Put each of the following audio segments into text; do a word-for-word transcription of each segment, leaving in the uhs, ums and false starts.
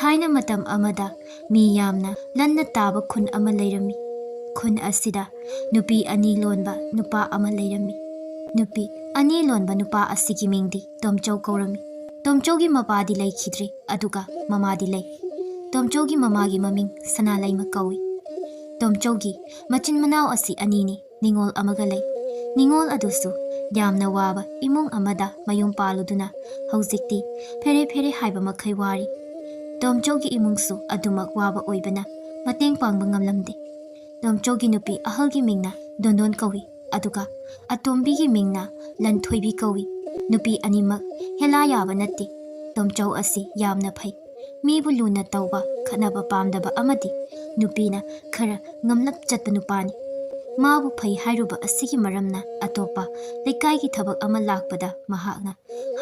ꯊꯥꯏꯅ ꯃꯇꯝ ꯑꯃꯗ ꯃꯤ ꯌꯥꯝꯅ ꯂꯟꯅ ꯇꯥꯕ ꯈꯨꯟ ꯑꯃ ꯂꯩꯔꯝꯃꯤ꯫ ꯈꯨꯟ ꯑꯁꯤꯗ ꯅꯨꯄꯤ ꯑꯅꯤ ꯂꯣꯟꯕ ꯅꯨꯄꯥ ꯑꯃ ꯂꯩꯔꯝꯃꯤ꯫ ꯅꯨꯄꯤ ꯑꯅꯤ ꯂꯣꯟꯕ ꯅꯨꯄꯥ ꯑꯁꯤꯒꯤ ꯃꯤꯡꯗꯤ ꯇꯣꯝꯆꯧ ꯀꯧꯔꯝꯃꯤ꯫ ꯇꯣꯝꯆꯧꯒꯤ ꯃꯄꯥꯗꯤ ꯂꯩꯈꯤꯗ꯭ꯔꯤ, ꯑꯗꯨꯒ ꯃꯃꯥꯗꯤ ꯂꯩ꯫ ꯇꯣꯝꯆꯧꯒꯤ ꯃꯃꯥꯒꯤ ꯃꯃꯤꯡ ꯁꯅꯥꯂꯩꯃ ꯀꯧꯏ꯫ ꯇꯣꯝꯆꯧꯒꯤ ꯃꯆꯤꯟ ꯃꯅꯥꯎ ꯑꯁꯤ ꯑꯅꯤꯅꯤ, ꯅꯤꯉꯣꯜ ꯑꯃꯒ ꯂꯩ꯫ ꯅꯤꯉꯣꯜ ꯑꯗꯨꯁꯨ ꯌꯥꯝꯅ ꯋꯥꯕ ꯏꯃꯨꯡ ꯑꯃꯗ ꯃꯌꯨꯝ ꯄꯥꯜꯂꯨꯗꯨꯅ ꯍꯧꯖꯤꯛꯇꯤ ꯐꯦꯔꯦ ꯐꯦꯔꯦ ꯍꯥꯏꯕ ꯃꯈꯩ ꯋꯥꯔꯤ꯫ ꯇꯣꯝꯆꯧꯒꯤ ꯏꯃꯨꯡꯁꯨ ꯑꯗꯨꯃꯛ ꯋꯥꯕ ꯑꯣꯏꯕꯅ ꯃꯇꯦꯡ ꯄꯥꯡꯕ ꯉꯝꯂꯝꯗꯦ꯫ ꯇꯣꯝꯆꯧꯒꯤ ꯅꯨꯄꯤ ꯑꯍꯜꯒꯤ ꯃꯤꯡꯅ ꯗꯣꯟꯗꯣꯟ ꯀꯧꯏ, ꯑꯗꯨꯒ ꯑꯇꯣꯝꯕꯤꯒꯤ ꯃꯤꯡꯅ ꯂꯟꯊꯣꯏꯕꯤ ꯀꯧꯏ꯫ ꯅꯨꯄꯤ ꯑꯅꯤꯃꯛ ꯍꯦꯂꯥ ꯌꯥꯕ ꯅꯠꯇꯦ꯫ ꯇꯣꯝꯆꯧ ꯑꯁꯤ ꯌꯥꯝꯅ ꯐꯩ꯫ ꯃꯤꯕꯨ ꯂꯨꯅ ꯇꯧꯕ, ꯈꯠꯅꯕ ꯄꯥꯝꯗꯕ ꯑꯃꯗꯤ ꯅꯨꯄꯤꯅ ꯈꯔ ꯉꯝꯂꯞ ꯆꯠꯄ ꯅꯨꯄꯥꯅꯤ꯫ ꯃꯥꯕꯨ ꯐꯩ ꯍꯥꯏꯔꯨꯕ ꯑꯁꯤꯒꯤ ꯃꯔꯝꯅ ꯑꯇꯣꯞꯄ ꯂꯩꯀꯥꯏꯒꯤ ꯊꯕꯛ ꯑꯃ ꯂꯥꯛꯄꯗ ꯃꯍꯥꯛꯅ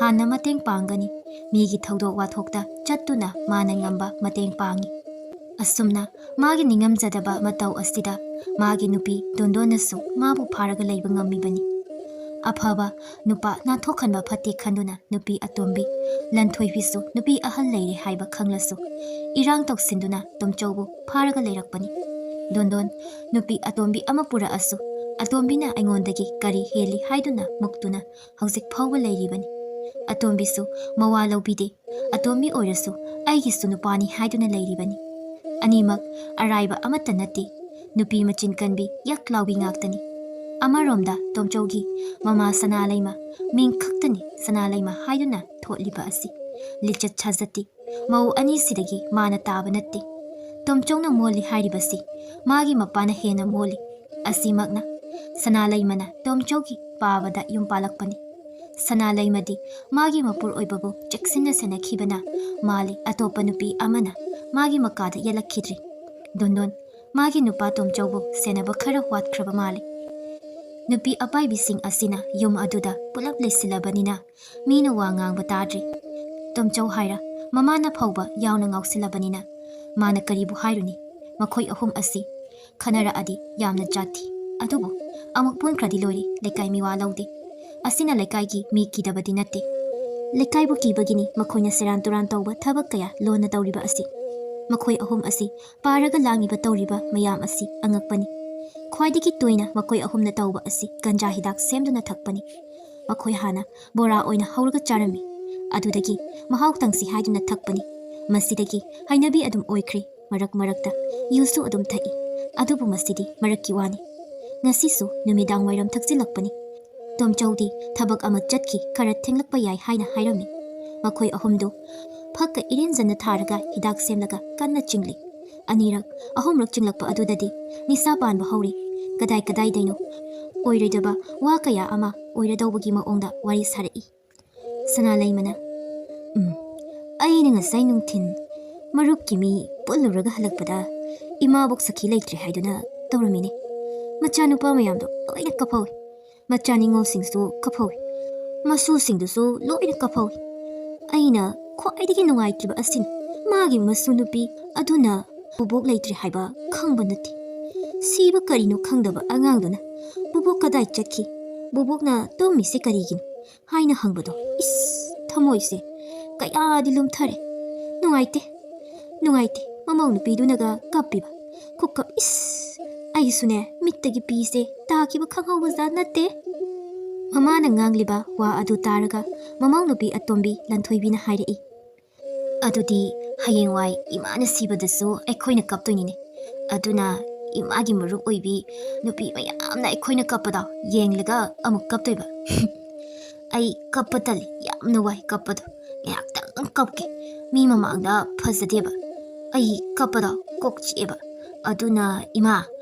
ꯍꯥꯟꯅ ꯃꯇꯦꯡ ꯄꯥꯡꯒꯅꯤ꯫ ꯃꯤꯒꯤ ꯊꯧꯗꯣꯛ ꯋꯥꯊꯣꯛꯇ ꯆꯠꯇꯨꯅ ꯃꯥꯅ ꯉꯝꯕ ꯃꯇꯦꯡ ꯄꯥꯡꯏ꯫ ꯑꯁꯨꯝꯅ ꯃꯥꯒꯤ ꯅꯤꯡꯉꯝꯖꯗꯕ ꯃꯇꯧ ꯑꯁꯤꯗ ꯃꯥꯒꯤ ꯅꯨꯄꯤ ꯗꯣꯟꯗꯣꯟꯅꯁꯨ ꯃꯥꯕꯨ ꯐꯥꯔꯒ ꯂꯩꯕ ꯉꯝꯃꯤꯕꯅꯤ꯫ ꯑꯐꯕ ꯅꯨꯄꯥ ꯅꯥꯟꯊꯣꯛꯍꯟꯕ ꯐꯠꯇꯦ ꯈꯟꯗꯨꯅ ꯅꯨꯄꯤ ꯑꯇꯣꯝꯕꯤ ꯂꯟꯊꯣꯏꯕꯤꯁꯨ ꯅꯨꯄꯤ ꯑꯍꯜ ꯂꯩꯔꯦ ꯍꯥꯏꯕ ꯈꯪꯂꯁꯨ ꯏꯔꯥꯡ ꯇꯧꯁꯤꯟꯗꯨꯅ ꯇꯣꯝꯆꯧꯕꯨ ꯐꯥꯔꯒ ꯂꯩꯔꯛꯄꯅꯤ꯫ ꯗꯣꯟꯗꯣꯟ ꯅꯨꯄꯤ ꯑꯇꯣꯝꯕꯤ ꯑꯃ ꯄꯨꯔꯛꯑꯁꯨ ꯑꯇꯣꯝꯕꯤꯅ ꯑꯩꯉꯣꯟꯗꯒꯤ ꯀꯔꯤ ꯍꯦꯜꯂꯤ ꯍꯥꯏꯗꯨꯅ ꯃꯨꯛꯇꯨꯅ ꯍꯧꯖꯤꯛ ꯐꯥꯎꯕ ꯂꯩꯔꯤꯕꯅꯤ꯫ ꯑꯇꯣꯝꯕꯤꯁꯨ ꯃꯋꯥ ꯂꯧꯕꯤꯗꯦ꯫ ꯑꯇꯣꯝꯕꯤ ꯑꯣꯏꯔꯁꯨ ꯑꯩꯒꯤꯁꯨ ꯅꯨꯄꯥꯅꯤ ꯍꯥꯏꯗꯨꯅ ꯂꯩꯔꯤꯕꯅꯤ꯫ ꯑꯅꯤꯃꯛ ꯑꯔꯥꯏꯕ ꯑꯃꯠꯇ ꯅꯠꯇꯦ꯫ ꯅꯨꯄꯤ ꯃꯆꯤꯟ ꯀꯟꯕꯤ ꯌꯛ ꯂꯥꯎꯕꯤ ꯉꯥꯛꯇꯅꯤ꯫ ꯑꯃꯔꯣꯝꯗ ꯇꯣꯝꯆꯧꯒꯤ ꯃꯃꯥ ꯁꯅꯥꯂꯩꯃ ꯃꯤꯡ ꯈꯛꯇꯅꯤ ꯁꯅꯥꯂꯩꯃ ꯍꯥꯏꯗꯨꯅ ꯊꯣꯠꯂꯤꯕ ꯑꯁꯤ꯫ ꯂꯤꯆꯠ ꯁꯥꯖꯠꯇꯤ ꯃꯧ ꯑꯅꯤꯁꯤꯗꯒꯤ ꯃꯥꯅ ꯇꯥꯕ ꯅꯠꯇꯦ꯫ ꯇꯣꯝꯆꯧꯅ ꯃꯣꯜꯂꯤ ꯍꯥꯏꯔꯤꯕꯁꯤ ꯃꯥꯒꯤ ꯃꯄꯥꯅ ꯍꯦꯟꯅ ꯃꯣꯜꯂꯤ꯫ ꯑꯁꯤꯃꯛꯅ ꯁꯅꯥꯂꯩꯃꯅ ꯇꯣꯝꯆꯧꯒꯤ ꯄꯥꯕꯗ ꯌꯨꯝ ꯄꯥꯜꯂꯛꯄꯅꯤ꯫ ꯁꯅꯥꯂꯩꯃꯗꯤ ꯃꯥꯒꯤ ꯃꯄꯨꯔꯣꯏꯕꯕꯨ ꯆꯦꯛꯁꯤꯟꯅ ꯁꯦꯟꯅꯈꯤꯕꯅ ꯃꯥꯜꯂꯤ ꯑꯇꯣꯞꯄ ꯅꯨꯄꯤ ꯑꯃꯅ ꯃꯥꯒꯤ ꯃꯀꯥꯗ ꯌꯦꯜꯂꯛꯈꯤꯗ꯭ꯔꯤ꯫ ꯗꯣꯟꯗꯣꯟ ꯃꯥꯒꯤ ꯅꯨꯄꯥ ꯇꯣꯝꯆꯧꯕꯨ ꯁꯦꯟꯅꯕ ꯈꯔ ꯋꯥꯠꯈ꯭ꯔꯕ ꯃꯥꯜꯂꯤ꯫ ꯅꯨꯄꯤ ꯑꯄꯥꯏꯕꯤꯁꯤꯡ ꯑꯁꯤꯅ ꯌꯨꯝ ꯑꯗꯨꯗ ꯄꯨꯂꯞ ꯂꯩꯁꯤꯜꯂꯕꯅꯤꯅ ꯃꯤꯅ ꯋꯥ ꯉꯥꯡꯕ ꯇꯥꯗ꯭ꯔꯦ꯫ ꯇꯣꯝꯆꯧ ꯍꯥꯏꯔ ꯃꯃꯥꯅ ꯐꯥꯎꯕ ꯌꯥꯎꯅ ꯉꯥꯎꯁꯤꯜꯂꯕꯅꯤꯅ ꯃꯥꯅ ꯀꯔꯤꯕꯨ ꯍꯥꯏꯔꯨꯅꯤ? ꯃꯈꯣꯏ ꯑꯍꯨꯝ ꯑꯁꯤ ꯈꯟꯅꯔꯛꯑꯗꯤ ꯌꯥꯝꯅ ꯖꯥꯠ ꯊꯤ꯫ ꯑꯗꯨꯕꯨ ꯑꯃꯨꯛ ꯄꯨꯟꯈ꯭ꯔꯗꯤ ꯂꯣꯏꯔꯦ, ꯂꯩꯀꯥꯏ ꯃꯤꯋꯥ ꯂꯧꯗꯦ꯫ ꯑꯁꯤꯅ ꯂꯩꯀꯥꯏꯒꯤ ꯃꯤ ꯀꯤꯗꯕꯗꯤ ꯅꯠꯇꯦ꯫ ꯂꯩꯀꯥꯏꯕꯨ ꯀꯤꯕꯒꯤꯅꯤ ꯃꯈꯣꯏꯅ ꯁꯦꯔꯥꯟ ꯇꯨꯔꯥꯟ ꯇꯧꯕ ꯊꯕꯛ ꯀꯌꯥ ꯂꯣꯟꯅ ꯇꯧꯔꯤꯕ ꯑꯁꯤ꯫ ꯃꯈꯣꯏ ꯑꯍꯨꯝ ꯑꯁꯤ ꯄꯥꯔꯒ ꯂꯥꯡꯉꯤꯕ ꯇꯧꯔꯤꯕ ꯃꯌꯥꯝ ꯑꯁꯤ ꯑꯉꯛꯄꯅꯤ꯫ ꯈ꯭ꯋꯥꯏꯗꯒꯤ ꯇꯣꯏꯅ ꯃꯈꯣꯏ ꯑꯍꯨꯝꯅ ꯇꯧꯕ ꯑꯁꯤ ꯒꯟꯖꯥ ꯍꯤꯗꯥꯛ ꯁꯦꯝꯗꯨꯅ ꯊꯛꯄꯅꯤ꯫ ꯃꯈꯣꯏ ꯍꯥꯟꯅ ꯕꯣꯔꯥ ꯑꯣꯏꯅ ꯍꯧꯔꯒ ꯆꯥꯔꯝꯃꯤ꯫ ꯑꯗꯨꯗꯒꯤ ꯃꯍꯥꯎ ꯇꯪꯁꯤ ꯍꯥꯏꯗꯨꯅ ꯊꯛꯄꯅꯤ꯫ ꯃꯁꯤꯗꯒꯤ ꯍꯩꯅꯕꯤ ꯑꯗꯨꯝ ꯑꯣꯏꯈ꯭ꯔꯦ꯫ ꯃꯔꯛ ꯃꯔꯛꯇ ꯌꯨꯁꯨ ꯑꯗꯨꯝ ꯊꯛꯏ꯫ ꯑꯗꯨꯕꯨ ꯃꯁꯤꯗꯤ ꯃꯔꯛꯀꯤ ꯋꯥꯅꯤ꯫ ꯉꯁꯤꯁꯨ ꯅꯨꯃꯤꯗꯥꯡ ꯋꯥꯏꯔꯝ ꯊꯛꯆꯤꯜꯂꯛꯄꯅꯤ꯫ ꯇꯣꯝꯆꯧꯗꯤ ꯊꯕꯛ ꯑꯃ ꯆꯠꯈꯤ, ꯈꯔ ꯊꯦꯡꯂꯛꯄ ꯌꯥꯏ ꯍꯥꯏꯅ ꯍꯥꯏꯔꯝꯃꯤ꯫ ꯃꯈꯣꯏ ꯑꯍꯨꯝꯗꯨ ꯐꯛꯀ ꯏꯔꯦꯟꯖꯟꯅ ꯊꯥꯔꯒ ꯍꯤꯗꯥꯛ ꯁꯦꯝꯂꯒ ꯀꯟꯅ ꯆꯤꯡꯂꯤ꯫ ꯑꯅꯤꯔꯛ, ꯑꯍꯨꯝꯔꯛ ꯆꯤꯡꯂꯛꯄ ꯑꯗꯨꯗꯗꯤ ꯅꯤꯁꯥ ꯄꯥꯟꯕ ꯍꯧꯔꯤ꯫ ꯀꯗꯥꯏ ꯀꯗꯥꯏꯗꯩꯅꯣ ꯑꯣꯏꯔꯣꯏꯗꯕ ꯋꯥ ꯀꯌꯥ ꯑꯃ ꯑꯣꯏꯔꯗꯧꯕꯒꯤ ꯃꯑꯣꯡꯗ ꯋꯥꯔꯤ ꯁꯥꯔꯛꯏ꯫ ꯁꯅꯥꯂꯩꯃꯅ, "ꯎꯝ, ꯑꯩꯅ ꯉꯁꯥꯏ ꯅꯨꯡꯊꯤꯟ ꯃꯔꯨꯞꯀꯤ ꯃꯤ ꯄꯨꯜꯂꯨꯔꯒ ꯍꯜꯂꯛꯄꯗ ꯏꯃꯥꯕꯣꯛ ꯁꯈꯤ ꯂꯩꯇ꯭ꯔꯦ ꯍꯥꯏꯗꯨꯅ ꯇꯧꯔꯝꯃꯤꯅꯦ꯫ ꯃꯆꯥꯅꯨꯄꯥ ꯃꯌꯥꯝꯗꯣ ꯂꯣꯏꯅ ꯀꯞꯐꯧꯏ꯫ ꯃꯆꯥ ꯅꯤꯉꯣꯜꯁꯤꯡꯁꯨ ꯀꯞꯐꯧꯏ꯫ ꯃꯁꯨꯁꯤꯡꯗꯨꯁꯨ ꯂꯣꯏꯅ ꯀꯞꯐꯧꯏ꯫ ꯑꯩꯅ ꯈ꯭ꯋꯥꯏꯗꯒꯤ ꯅꯨꯡꯉꯥꯏꯇ꯭ꯔꯤꯕ ꯑꯁꯤꯅꯤ, ꯃꯥꯒꯤ ꯃꯁꯨ ꯅꯨꯄꯤ ꯑꯗꯨꯅ ꯕꯨꯕꯣꯛ ꯂꯩꯇ꯭ꯔꯦ ꯍꯥꯏꯕ ꯈꯪꯕ ꯅꯠꯇꯦ꯫ ꯁꯤꯕ ꯀꯔꯤꯅꯣ ꯈꯪꯗꯕ ꯑꯉꯥꯡꯗꯨꯅ ꯕꯨꯕꯣꯛ ꯀꯗꯥꯏ ꯆꯠꯈꯤ? ꯕꯨꯕꯣꯛꯅ ꯇꯨꯝꯃꯤꯁꯤ ꯀꯔꯤꯒꯤꯅꯣ?" ꯍꯥꯏꯅ ꯍꯪꯕꯗꯣ, ꯏꯁ, ꯊꯃꯣꯏꯁꯦ ꯀꯌꯥꯗꯤ ꯂꯨꯝꯊꯔꯦ꯫ ꯅꯨꯡꯉꯥꯏꯇꯦ, ꯅꯨꯡꯉꯥꯏꯇꯦ꯫ ꯃꯃꯧ ꯅꯨꯄꯤꯗꯨꯅꯒ ꯀꯞꯄꯤꯕ ꯈꯨꯀꯞ, ꯏꯁ, ꯑꯩꯁꯨꯅꯦ, ꯃꯤꯠꯇꯒꯤ ꯄꯤꯁꯦ ꯇꯥꯈꯤꯕ ꯈꯪꯍꯧꯕꯖꯥꯠ ꯅꯠꯇꯦ꯫ ꯃꯃꯥꯅ ꯉꯥꯡꯂꯤꯕ ꯋꯥ ꯑꯗꯨ ꯇꯥꯔꯒ ꯃꯃꯧ ꯅꯨꯄꯤ ꯑꯇꯣꯝꯕꯤ ꯂꯟꯊꯣꯏꯕꯤꯅ ꯍꯥꯏꯔꯛꯏ, "ꯑꯗꯨꯗꯤ ꯍꯌꯦꯡꯋꯥꯏ ꯏꯃꯥꯅ ꯁꯤꯕꯗꯁꯨ ꯑꯩꯈꯣꯏꯅ ꯀꯞꯇꯣꯏꯅꯤꯅꯦ꯫ ꯑꯗꯨꯅ ꯏꯃꯥꯒꯤ ꯃꯔꯨꯞ ꯑꯣꯏꯕꯤ ꯅꯨꯄꯤ ꯃꯌꯥꯝꯅ ꯑꯩꯈꯣꯏꯅ ꯀꯞꯄꯗꯣ ꯌꯦꯡꯂꯒ ꯑꯃꯨꯛ ꯀꯞꯇꯣꯏꯕ꯫" "ꯑꯩ ꯀꯞꯄ ꯇꯜꯂꯤ, ꯌꯥꯝꯅ ꯋꯥꯏ ꯀꯞꯄꯗꯣ꯫ ꯉꯥꯏꯍꯥꯛꯇꯪ ꯀꯞꯀꯦ, ꯃꯤ ꯃꯃꯥꯡꯗ ꯐꯖꯗꯦꯕ꯫ ꯑꯩ ꯀꯞꯄꯗꯣ ꯀꯣꯛ ꯆꯤꯛꯑꯦꯕ꯫ ꯑꯗꯨꯅ ꯏꯃꯥ,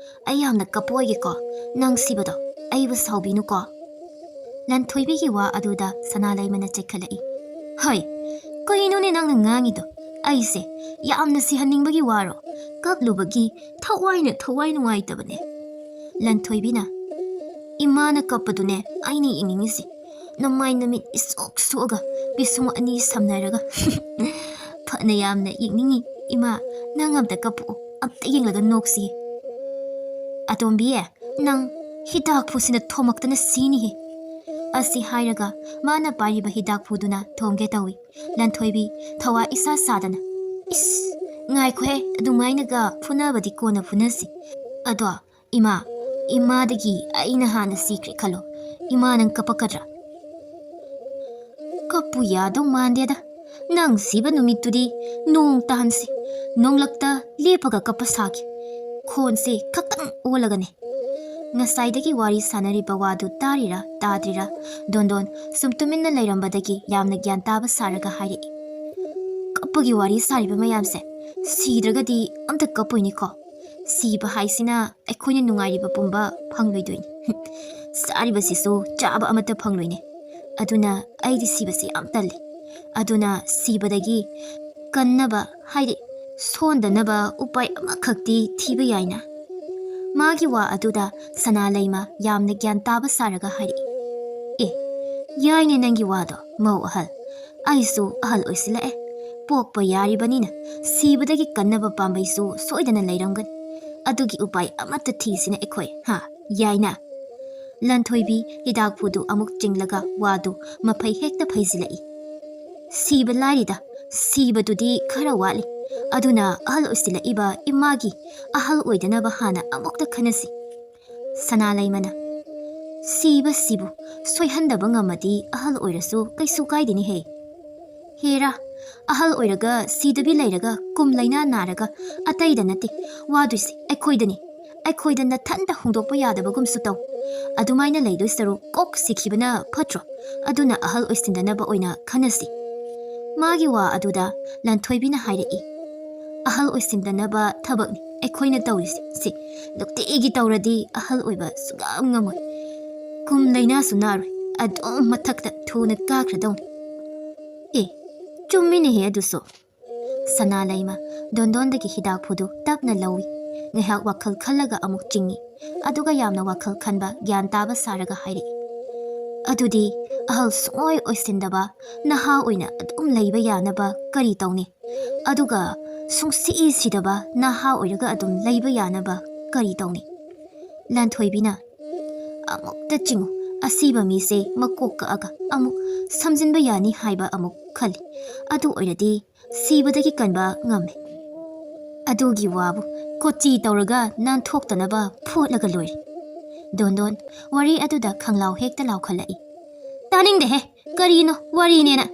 ꯑꯩ ꯌꯥꯝꯅ ꯀꯞꯄ ꯑꯣꯏꯒꯦꯀꯣ, ꯅꯪ ꯁꯤꯕꯗꯣ ꯑꯩꯕꯨ ꯁꯥꯎꯕꯤꯅꯨꯀꯣ꯫" ꯂꯟꯊꯣꯏꯕꯤꯒꯤ ꯋꯥ ꯑꯗꯨꯗ ꯁꯅꯥꯂꯩꯃꯅ ꯆꯦꯛꯈꯠꯂꯛꯏ꯫ "ꯍꯩ, ꯀꯩꯅꯣꯅꯦ ꯅꯪꯅ ꯉꯥꯡꯉꯤꯗꯣ? ꯑꯩꯁꯦ ꯌꯥꯝꯅ ꯁꯤꯍꯟꯅꯤꯡꯕꯒꯤ ꯋꯥꯔꯣ? ꯀꯞꯂꯨꯕꯒꯤ ꯊꯋꯥꯏꯅ ꯊꯋꯥꯏ ꯅꯨꯡꯉꯥꯏꯇꯕꯅꯦ꯫" ꯂꯟꯊꯣꯏꯕꯤꯅ, "ꯏꯃꯥꯅ ꯀꯞꯄꯗꯨꯅꯦ ꯑꯩꯅ ꯌꯦꯡꯅꯤꯡꯉꯤꯁꯦ꯫ ꯅꯃꯥꯏ ꯅꯃꯤꯠ ꯏꯁꯣꯛ ꯁꯣꯛꯑꯒ ꯄꯤꯁꯨꯝ ꯑꯅꯤ ꯁꯝꯅꯔꯒ꯫" "ꯐꯅ ꯌꯥꯝꯅ ꯌꯦꯡꯅꯤꯡꯉꯤ ꯏꯃꯥ, ꯅꯪ ꯑꯝꯇ ꯀꯞꯄꯛꯑꯣ, ꯑꯝꯇ ꯌꯦꯡꯂꯒ ꯅꯣꯛꯁꯤ꯫" "ꯑꯇꯣꯝꯕꯤ, ꯅꯪ ꯍꯤꯗꯥꯛ ꯐꯨꯁꯤꯅ ꯊꯣꯝꯃꯛꯇꯅ ꯁꯤꯅꯤꯍꯦ꯫" ꯑꯁꯤ ꯍꯥꯏꯔꯒ ꯃꯥꯅ ꯄꯥꯏꯔꯤꯕ ꯍꯤꯗꯥꯛꯐꯨꯗꯨꯅ ꯊꯣꯝꯒꯦ ꯇꯧꯏ꯫ ꯂꯟꯊꯣꯏꯕꯤ ꯊꯋꯥ ꯏꯁꯥ ꯁꯥꯗꯅ, "ꯏꯁ, ꯉꯥꯏꯈꯣꯍꯦ, ꯑꯗꯨꯃꯥꯏꯅꯒ ꯐꯨꯅꯕꯗꯤ ꯀꯣꯟꯅ ꯐꯨꯅꯁꯤ꯫ ꯑꯗꯣ ꯏꯃꯥ, ꯏꯃꯥꯗꯒꯤ ꯑꯩꯅ ꯍꯥꯟꯅ ꯁꯤꯈ꯭ꯔꯦ ꯈꯜꯂꯣ, ꯏꯃꯥ ꯅꯪ ꯀꯞꯄꯛꯀꯗ꯭ꯔꯥ?" "ꯀꯞꯄꯨ ꯌꯥꯗꯧ ꯃꯥꯟꯗꯦꯗ꯫ ꯅꯪ ꯁꯤꯕ ꯅꯨꯃꯤꯠꯇꯨꯗꯤ ꯅꯣꯡ ꯇꯥꯍꯟꯁꯤ, ꯅꯣꯡꯂꯛꯇ ꯂꯦꯞꯄꯒ ꯀꯞꯄ ꯁꯥꯒꯦ꯫ ꯈꯣꯟꯁꯦ ꯈꯛꯇꯪ ꯑꯣꯜꯂꯒꯅꯦ꯫" ꯉꯁꯥꯏꯗꯒꯤ ꯋꯥꯔꯤ ꯁꯥꯟꯅꯔꯤꯕ ꯋꯥꯗꯨ ꯇꯥꯔꯤꯔꯥ ꯇꯥꯗ꯭ꯔꯤꯔꯥ, ꯗꯣꯟꯗꯣꯟ ꯁꯨꯝ ꯇꯨꯃꯤꯟꯅ ꯂꯩꯔꯝꯕꯗꯒꯤ ꯌꯥꯝꯅ ꯒ꯭ꯌꯥꯟ ꯇꯥꯕ ꯁꯥꯔꯒ ꯍꯥꯏꯔꯛꯏ, "ꯀꯞꯄꯒꯤ ꯋꯥꯔꯤ ꯁꯥꯔꯤꯕ ꯃꯌꯥꯝꯁꯦ ꯁꯤꯗ꯭ꯔꯒꯗꯤ ꯑꯝꯇ ꯀꯞꯄꯣꯏꯅꯤꯀꯣ꯫ ꯁꯤꯕ ꯍꯥꯏꯁꯤꯅ ꯑꯩꯈꯣꯏꯅ ꯅꯨꯡꯉꯥꯏꯔꯤꯕ ꯄꯨꯝꯕ ꯐꯪꯂꯣꯏꯗꯣꯏꯅꯤ꯫ ꯆꯥꯔꯤꯕꯁꯤꯁꯨ ꯆꯥꯕ ꯑꯃꯠꯇ ꯐꯪꯂꯣꯏꯅꯦ꯫ ꯑꯗꯨꯅ ꯑꯩꯗꯤ ꯁꯤꯕꯁꯤ ꯌꯥꯝ ꯇꯜꯂꯤ꯫ ꯑꯗꯨꯅ ꯁꯤꯕꯗꯒꯤ ꯀꯟꯅꯕ, ꯍꯥꯏꯗꯤ ꯁꯣꯟꯗꯅꯕ ꯎꯄꯥꯏ ꯑꯃꯈꯛꯇꯤ ꯊꯤꯕ ꯌꯥꯏꯅ?" ꯃꯥꯒꯤ ꯋꯥ ꯑꯗꯨꯗ ꯁꯅꯥꯂꯩꯃ ꯌꯥꯝꯅ ꯒ꯭ꯌꯥꯟ ꯇꯥꯕ ꯁꯥꯔꯒ ꯍꯥꯏꯔꯛꯏ, "ꯑꯦ, ꯌꯥꯏꯅꯦ ꯅꯪꯒꯤ ꯋꯥꯗꯣ, ꯃꯧ ꯑꯍꯜ꯫ ꯑꯩꯁꯨ ꯑꯍꯜ ꯑꯣꯏꯁꯤꯜꯂꯛꯑꯦ꯫ ꯄꯣꯛꯄ ꯌꯥꯔꯤꯕꯅꯤꯅ ꯁꯤꯕꯗꯒꯤ ꯀꯟꯅꯕ ꯄꯥꯝꯕꯩꯁꯨ ꯁꯣꯏꯗꯅ ꯂꯩꯔꯝꯒꯅꯤ꯫ ꯑꯗꯨꯒꯤ ꯎꯄꯥꯏ ꯑꯃꯠꯇ ꯊꯤꯁꯤꯅꯦ ꯑꯩꯈꯣꯏ, ꯍꯥ? ꯌꯥꯏꯅ?" ꯂꯟꯊꯣꯏꯕꯤ ꯍꯤꯗꯥꯛꯐꯨꯗꯨ ꯑꯃꯨꯛ ꯆꯤꯡꯂꯒ ꯋꯥꯗꯨ ꯃꯐꯩ ꯍꯦꯛꯇ ꯐꯩꯖꯤꯜꯂꯛꯏ꯫ "ꯁꯤꯕ ꯂꯥꯏꯔꯤꯗ, ꯁꯤꯕꯗꯨꯗꯤ ꯈꯔ ꯋꯥꯠꯂꯤ꯫ ꯑꯗꯨꯅ ꯑꯍꯜ ꯑꯣꯏꯁꯤꯜꯂꯛꯏꯕ ꯏꯃꯥꯒꯤ ꯑꯍꯜ ꯑꯣꯏꯗꯅꯕ ꯍꯥꯟꯅ ꯑꯃꯨꯛꯇ ꯈꯟꯅꯁꯤ꯫" ꯁꯅꯥꯂꯩꯃꯅ, "ꯁꯤꯕꯁꯤꯕꯨ ꯁꯣꯏꯍꯟꯗꯕ ꯉꯝꯃꯗꯤ ꯑꯍꯜ ꯑꯣꯏꯔꯁꯨ ꯀꯩꯁꯨ ꯀꯥꯏꯗꯦꯅꯦꯍꯦ꯫ ꯍꯦꯔꯥ, ꯑꯍꯜ ꯑꯣꯏꯔꯒ ꯁꯤꯗꯕꯤ ꯂꯩꯔꯒ ꯀꯨꯝ ꯂꯩꯅꯥ ꯅꯥꯔꯒ ꯑꯇꯩꯗ ꯅꯠꯇꯦ, ꯋꯥꯗꯣꯏꯁꯦ ꯑꯩꯈꯣꯏꯗꯅꯤ꯫ ꯑꯩꯈꯣꯏꯗ ꯅꯊꯟꯇ ꯍꯣꯡꯗꯣꯛꯄ ꯌꯥꯗꯕꯒꯨꯝꯁꯨ ꯇꯧ꯫ ꯑꯗꯨꯃꯥꯏꯅ ꯂꯩꯗꯣꯏ ꯁꯔꯨꯛ ꯀꯣꯛ ꯁꯤꯈꯤꯕꯅ ꯐꯠꯇ꯭ꯔꯣ? ꯑꯗꯨꯅ ꯑꯍꯜ ꯑꯣꯏꯁꯤꯟꯗꯅꯕ ꯑꯣꯏꯅ ꯈꯟꯅꯁꯤ꯫" ꯃꯥꯒꯤ ꯋꯥ ꯑꯗꯨꯗ ꯂꯟꯊꯣꯏꯕꯤꯅ ꯍꯥꯏꯔꯛꯏ, "ꯑꯍꯜ ꯑꯣꯏꯁꯤꯟꯗꯅꯕ ꯊꯕꯛꯅꯤ ꯑꯩꯈꯣꯏꯅ ꯇꯧꯔꯤꯁꯦ꯫ ꯁꯤ ꯅꯨꯡꯇꯤꯒꯤ ꯇꯧꯔꯗꯤ ꯑꯍꯜ ꯑꯣꯏꯕ ꯁꯨꯡꯉꯝ ꯉꯝꯃꯣꯏ꯫ ꯀꯨꯝ ꯂꯩꯅꯥꯁꯨ ꯅꯥꯔꯣꯏ, ꯑꯗꯨꯝ ꯃꯊꯛꯇ ꯊꯨꯅ ꯀꯥꯈ꯭ꯔꯗꯧꯅꯤ꯫" "ꯑꯦ, ꯆꯨꯝꯃꯤꯅꯦꯍꯦ ꯑꯗꯨꯁꯨ꯫" ꯁꯅꯥꯂꯩꯃ ꯗꯣꯟꯗꯣꯟꯗꯒꯤ ꯍꯤꯗꯥꯛꯐꯨꯗꯨ ꯇꯞꯅ ꯂꯧꯏ꯫ ꯉꯥꯏꯍꯥꯛ ꯋꯥꯈꯜ ꯈꯜꯂꯒ ꯑꯃꯨꯛ ꯆꯤꯡꯏ꯫ ꯑꯗꯨꯒ ꯌꯥꯝꯅ ꯋꯥꯈꯜ ꯈꯟꯕ, ꯒ꯭ꯌꯥꯟ ꯇꯥꯕ ꯁꯥꯔꯒ ꯍꯥꯏꯔꯛꯏ, "ꯑꯗꯨꯗꯤ ꯑꯍꯜ ꯁꯨꯡꯑꯣꯏ ꯑꯣꯏꯁꯤꯟꯗꯕ, ꯅꯍꯥ ꯑꯣꯏꯅ ꯑꯗꯨꯝ ꯂꯩꯕ ꯌꯥꯅꯕ ꯀꯔꯤ ꯇꯧꯅꯤ? ꯑꯗꯨꯒ ꯁꯨꯡꯁꯤ ꯁꯤꯗꯕ, ꯅꯍꯥ ꯑꯣꯏꯔꯒ ꯑꯗꯨꯝ ꯂꯩꯕ ꯌꯥꯅꯕ ꯀꯔꯤ ꯇꯧꯅꯤ?" ꯂꯟꯊꯣꯏꯕꯤꯅ, "ꯑꯃꯨꯛꯇ ꯆꯤꯡꯉꯨ, ꯑꯁꯤꯕ ꯃꯤꯁꯦ ꯃꯀꯣꯛ ꯀꯛꯑꯒ ꯑꯃꯨꯛ ꯁꯝꯖꯤꯟꯕ ꯌꯥꯅꯤ ꯍꯥꯏꯕ ꯑꯃꯨꯛ ꯈꯜꯂꯤ꯫ ꯑꯗꯨ ꯑꯣꯏꯔꯗꯤ ꯁꯤꯕꯗꯒꯤ ꯀꯟꯕ ꯉꯝꯃꯦ꯫ ꯑꯗꯨꯒꯤ ꯋꯥꯕꯨ ꯀꯣꯆꯤ ꯇꯧꯔꯒ ꯅꯥꯟꯊꯣꯛꯇꯅꯕ ꯐꯣꯠꯂꯒ ꯂꯣꯏꯔꯦ꯫ ꯗꯣꯟꯗꯣꯟ ꯋꯥꯔꯤ ꯑꯗꯨꯗ ꯈꯪꯂꯥꯎ ꯍꯦꯛꯇ ꯂꯥꯎꯈꯠꯂꯛꯏ꯫ "ꯇꯥꯅꯤꯡꯗꯦꯍꯦ, ꯀꯔꯤꯅꯣ ꯋꯥꯔꯤꯅꯦꯅ?